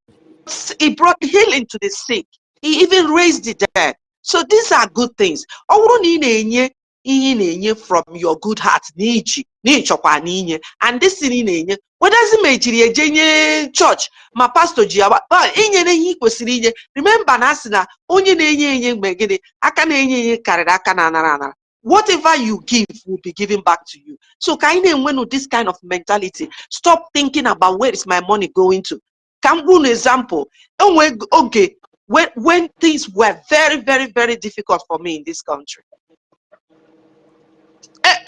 healing to the sick, he even raised the dead. So these are good things. Ọ bụrụ na ị na-enye ihe, ị na-enye from your good heart, na iji na ịchọkwa na inye, and this thing ị na-enye, wedazi ma ejiri eje nye church, ma pastor ji ya ba inyere ihe ị kwesịrị inye. Remember na asị na onye na-enye enye, mgbe gịnị aka na-enye enye karịrị aka na-anara anara. Whatever you give will be given back to you. So ka anyị na-enwenu this kind of mentality. Stop thinking about where is my money going to. Ka m gwa unu example. Enwe oge when things were very, very, very difficult for me in this country,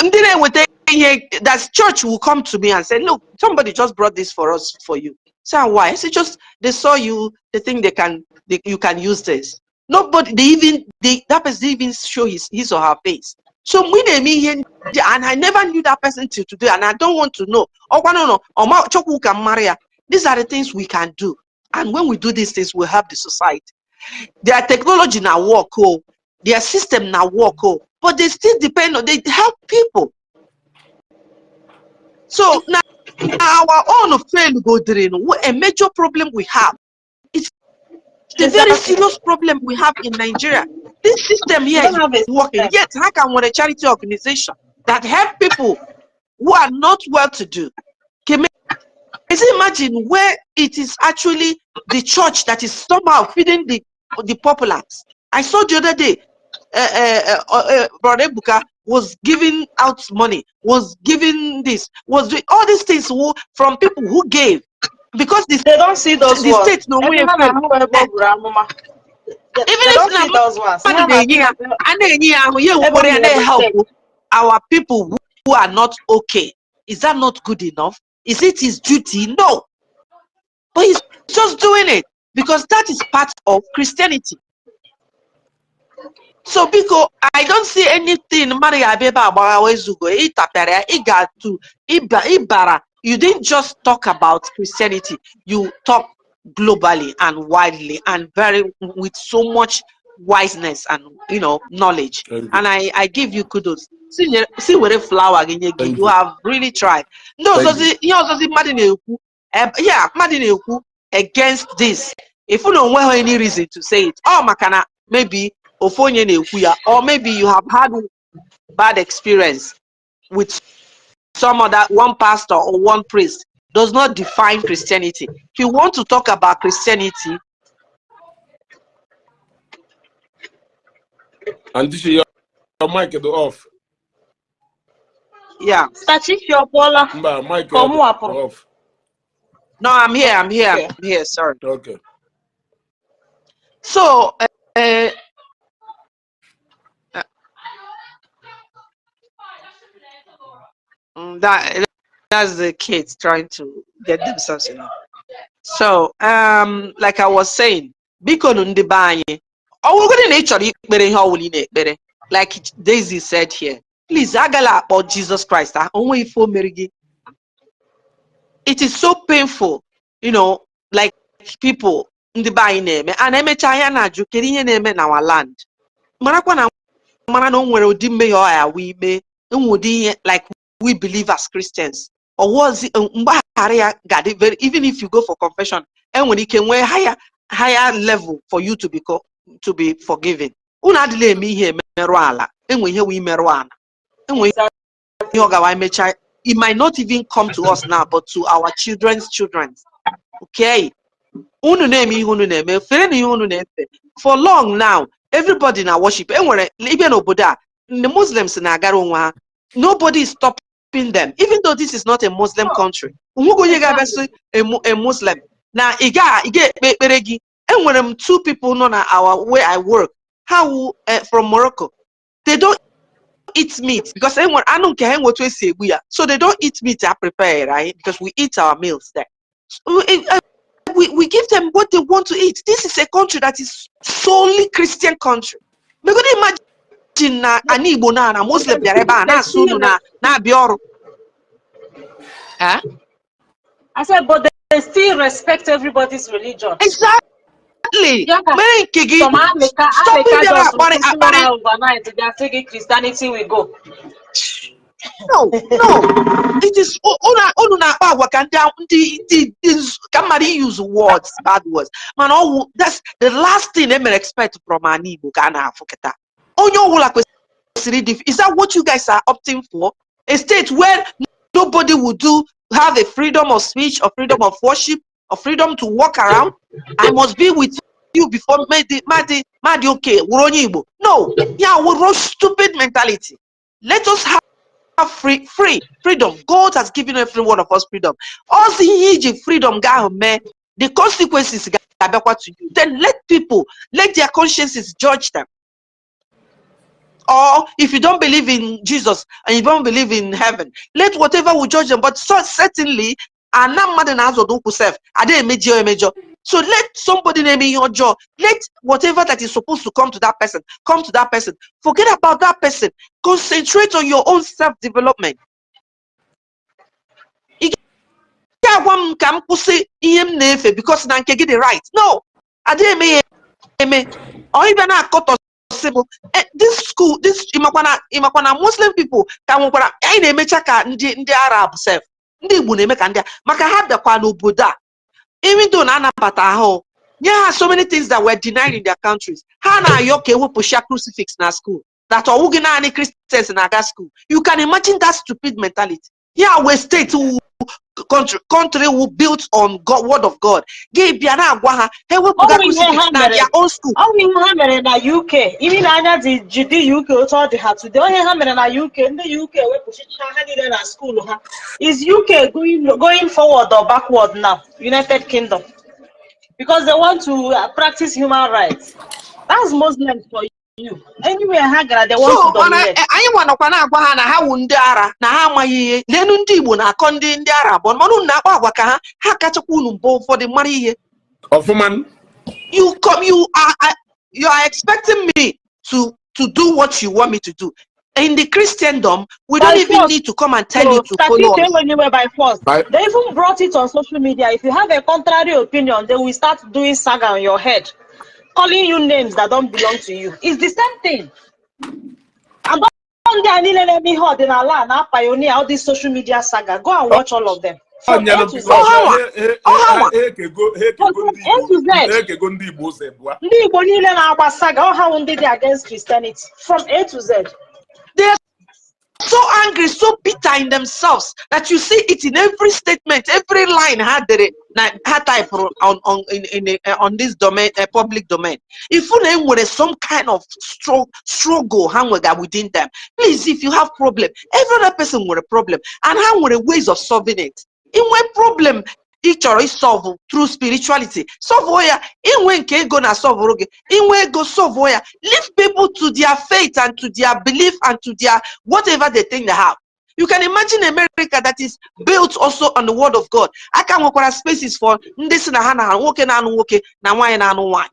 ndị na-eweta ihe, that church will come to me and say, "Look, somebody just brought this for us, for you." Say, "Why?" I say, "Just they saw you, they think you can use this." Nobody, they even they that person didn't even show his or her face. So mgbe ị na-eme ihe ndị, and I never knew that person till today, and I don't want to know. Ọkwa no, ọma chọkwu ka m mara ya. These are the things we can do, and when we do these things, we help the society. Their technology na work oh, their system na work oh, but they still depend on, they help people. So now our own fail go drain. A major problem we have, it's the very serious problem we have in Nigeria. This system here We don't have a is working. system. Yet how can we a charity organization that help people who are not well to do? Can you imagine where it is actually the church that is somehow feeding the populace? I saw the other day, Brother Ebuka was giving out money, was giving this, was doing all these things from people who gave, because the They don't see those the ones. state no way. Ebe ha na-ahụ ebe ọ buru amụma. They, Even they if don't na see those ones. mmadụ Ha na-enye ya, a na-enye ya ahụ ya, ebe ewere ya ọ na-help na-help our people who are not okay. Is that not good enough? Is it his duty? No, but he's just doing it because that is part of Christianity. So biko, I don't see anything mmadụ ga-abịa ebe a gbaghawa ezugo ịtapịara ya. Ị ga-atụ ịba ịbara. You didn't just talk about Christianity, you talk globally and widely and very with so much wiseness and knowledge. Thank you. And I give you kudos. Si were flower gị nye gị. Thank You you. Have really tried. Ndị Thank ọzọzi, ihe ọzọzi mmadụ na-ekwu yeah, mmadụ na-ekwu against this, if na onwe ha any reason to say it, ọ maka na maybe ofu onye na-ekwu ya, or maybe you have had Bad experience with some other one pastor or one priest does not define Christianity. If you want to talk about Christianity, And this is your mic is off. Yeah. Stachichi, ọ pụọla? Mba, mic Ka ọ mụwa pụrụ? off. No, I'm here. I'm here. I'm here. Sorry. Okay. So, that's the kids trying to get themselves. So, like I was saying, biko nụ, ndị be anyị, ọ bụrụgodị na ị chọrọ ikpere ihe ọwụla ị na-ekpere, like Daisy said here, please agala akpọ Jesus Christ ah, onwe ife o mere gị. It is so painful, like people ndị be anyị na-eme a na-emecha ya na-ajụ kedu ihe na-eme na our land. Marakwa na mara na o nwere ụdị mmehie ọ ya wụ ime enwe ụdị ihe, like we believe as Christians, ọwụzi mgbaghara ya ga-adị very, even if you go for confession, enwere ike nwee higher level for you to be forgiven. Unu adịla eme ihe emerụ ala, enwe ihe wụ imerụ ala, enwe ihe ọ gawa emecha. It might not even come to us now, but to our children's children. Okay, unu na-eme ihe unu na-eme, fere na ihe unu na-efe. For long now, everybody na worship. Enwere ịbịa n'obodo a, ndị Muslims na-agara onwe ha. Nobody is stopping them, even though this is not a Muslim country. Onweghị onye ga-abịa sị a Muslim na ị ga-ekpe ekpere gị. Enwere m two people nọ na our where I work, ha wu from Morocco. They don't eat meat because enwere anụ nke ha enwe otu esi egbu ya, so they don't eat meat I prepare, right? Because we eat our meals there. So, we give them what they want to eat. This is a country that is solely Christian country. Megodi imagine na ana Igbo na Muslim bịara ebe a na-asụ unu na na-abịa ọrụ. Eh? I said, but they still respect everybody's religion. Exactly. Yeah. Mere nke gị. Some Amika, Stop Amika ịbịara just akparị kwụsị akparị. ha overnight. They are saying Christianity will go. No. It is unu na-akpa agwa ka ndị ka mmadụ use words, bad words. Mana ọwụ that's the last thing e mere expect from an Igbo ka a na-afụ kịta. Onye ọbụla kwesịrị ịdị. Is that what you guys are opting for? A state where nobody will do have a freedom of speech or freedom of worship or freedom to walk around? I must be with you before Madi Madi Madi, okay, wụrụ onye Igbo. No, yeah, wụrụ stupid mentality. Let us have free freedom. God has given every one of us freedom. Ọsị ihe iji freedom ga ahụ mee, the consequences ga-abịakwa to you. Then let people, let their consciences judge them. Or if you don't believe in Jesus and you don't believe in heaven, let whatever will judge them. But so certainly, ana mmadụ na-azọdo ụkwụ sef ada emejọ emejọ. So let somebody na-eme ihe ọjọọ, let whatever that is supposed to come to that person come to that person. Forget about that person. Concentrate on your own self-development. Ị ga-agwa m ka m kwụsị ihe m na-efe because na nke gị dị right? No, adịghị eme ya eme. Ọ ịbịa na-akọtọsị bụ this school, this ịmakwa na Muslim people ka nwekwara anyị na-emecha ka ndị Arab sef. Ndị Igbo na-eme ka ndị a maka ha bịakwa n'obodo a, even though na anabata ahụ nye ha so many things that were denied in their countries. Ha na-ayọ ka ewepụsịa crucifix na school, that ọwụghị naanị Christians na-aga school. You can imagine that stupid mentality. Ya wee state wu country wu built on God, word of God, gị bịa na-agwa ha ha ewepụga Ọ bụ ihe ha crucifix na mere. their own school. Ọ bụ ihe ha mere na UK. Imi na anya dị jidi UK otu ọ dị ha today. Ihe ha mere na UK, ndị UK ewepụchicha ha niile na school ha. Is UK going forward or backward now? United Kingdom. Because they want to practice human rights. That's Muslims for you. Anywhere ha gara, they want So to mana dominate. Anyị nwa nọkwa na-agwa ha na ha wụ ndị ara, na ha amaghị ihe. N'elu ndị Igbo na-akọ ndị ara abụọ, mana unu na-akpa agwa ka ha ha kachakwa unu mbụ ụfọdụ mara ihe. Ọfụma. You come, you are expecting me to do what you want me to do. In the Christendom, we don't By even force. need to come and tell you to So, follow Statistics us. anywhere by force. They even brought it on social media. If you have a contrary opinion, they will start doing saga on your head, calling you names that don't belong to you. It's the same thing. And ndị a niile na-eme ihe ọdịnala a na-pioneer all this social media saga. Go and watch all of them. From A Ọnyalụ to Z. because Ọhanwa. ha ekego From ndị A Igbo to Z. ha ekego ndị Igbo ụzọ ebua. Ndị Igbo niile na-agba saga, ọ ha wụ ndị dị against Christianity. From A to Z. They So angry, so bitter in themselves that you see it in every statement, every line ha dere na ha type on in a, on this domain, public domain. If na enwere some kind of struggle ha nwega within them. Please, if you have problem, every other person nwere problem and ha nwere ways of solving it. Inwe problem ị chọrọ isolve through spirituality, solve ya. Inwe nke ego na solve gị, inwe ego, solve ya. Leave people to their faith and to their belief and to their whatever they think they have. You can imagine America that is built also on the word of God. Aka nwekwara spaces for ndị si na ha na nwoke na-anụ nwoke na nwaanyị na-anụ nwaanyị.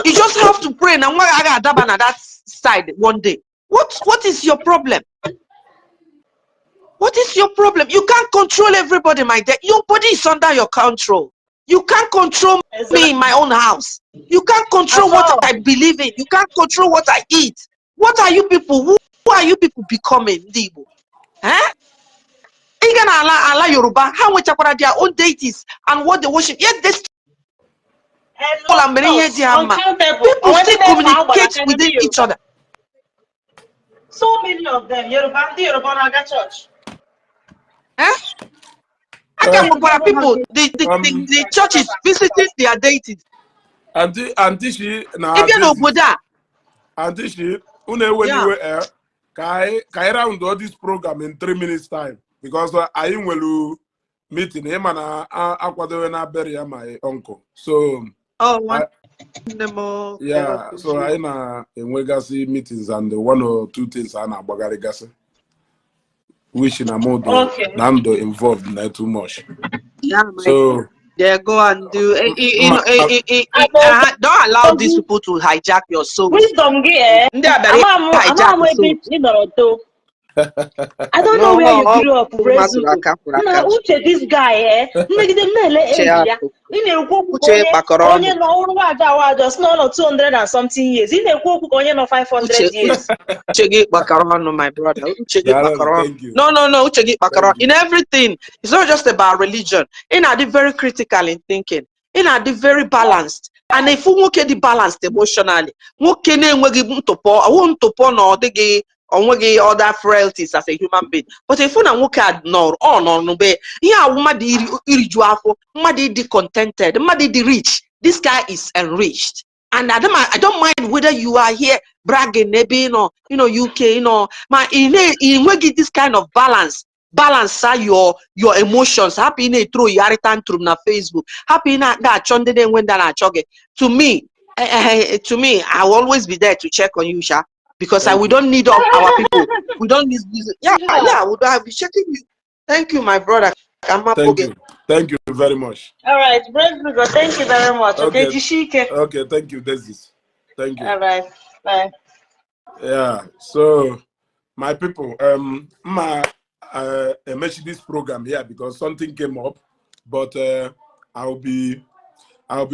You just have to pray na nwa gị agaghị adaba na that side one day. What is your problem? What is your problem? You can't control everybody, my dear. Your body is under your control. You can't control me in my own house. You can't control At what all. I believe in. You can't control what I eat. What are you people? Who are you people becoming, ndị Igbo? Eh? Ị ga na ala Yoruba, ha nwechakwara their own deities and what they worship. Yet they still mere ihe dị ha mma. Uncountable. People still communicate within each other. So many of them. Yoruba, ndị Yoruba na-aga church. Eh? Aka nwekwara people, the church is visiting their deities. Aunty Shi na Ị bịa n'obodo a, Aunty Shi, unu ewe n'iwe, ka anyị round all this program in 3 minutes time because anyị nwere meeting, ịma na akwadobe na bury ya my uncle, so Oh, nwanne m o. Yeah, so anyị na-enwegasị meetings and one or two things a na-agbagharịgasị, which na mụ dị na ndụ involved na too much. Yeah, my So Yeah, go and do. Don't allow these people to hijack your soul. Wisdom gị, eh? Ndị a bịara Ama m hijack ama m soul. ebe ị nọrọ too. I don't know where you grew up, Mmadụ aka kwụrụ Na aka. uche this guy, eh? Mmegide m na-ele Uche age ya. ya. Ị na-ekwu okwu ka Uche onye kpakọrọ onye ọnụ. nọ ọrụ waja awaja sị na ọ nọ 200 and something years. Ị na-ekwu okwu ka onye nọ 500 Uche years. Uche gị kpakọrọ ọnụ, my brother. Uche gị Daalụ, kpakọrọ ọnụ. thank you. No, uche gị kpakọrọ. Thank you. In everything, it's not just about religion. Ị na-adị very critical in thinking. Ị na-adị very balanced. And if nwoke dị balanced emotionally, nwoke na-enweghị ntụpọ, ọwụ ntụpọ na ọ dịghị onweghị other frailties as a human being. But if na nwoke a nọrọ, ọ nọ n'be ihe awụ mmadụ iriju afọ, mmadụ ịdị contented, mmadụ ịdị rich. This guy is enriched. And I don't mind whether you are here bragging ebe ị nọ, UK, ma ị na ị nweghị this kind of balance. Balance your emotions. Hapụ ị na-etro yari tantrum na Facebook. Hapụ ị na-aga achọ ndị na-enwe ndị a na-achọ gị. To me, I will always be there to check on you, sha. Because Thank we you. Don't need all our people. We don't need this. Yeah, we don't be checking you. Thank you, my brother. Ka m hapụ Thank gị. you. Thank you very much. All right, Brave Hugo, thank you very much. Okay, Okay. Jishike. Okay, thank you, Desis. Thank you. All right, bye. Yeah. So, my people, ma mention this program here because something came up, but I'll be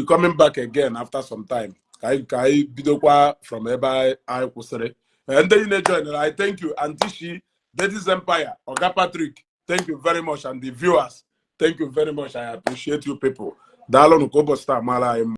coming back again after some time. Ka anyị bidokwa from ebe anyị kwụsịrị. Ndị niile join, I thank you, Aunty Shi, Daddy's Empire, Oga Patrick, thank you very much, and the viewers, thank you very much. I appreciate you people. Daalụ ka ụbọchị taa mara anyị mma.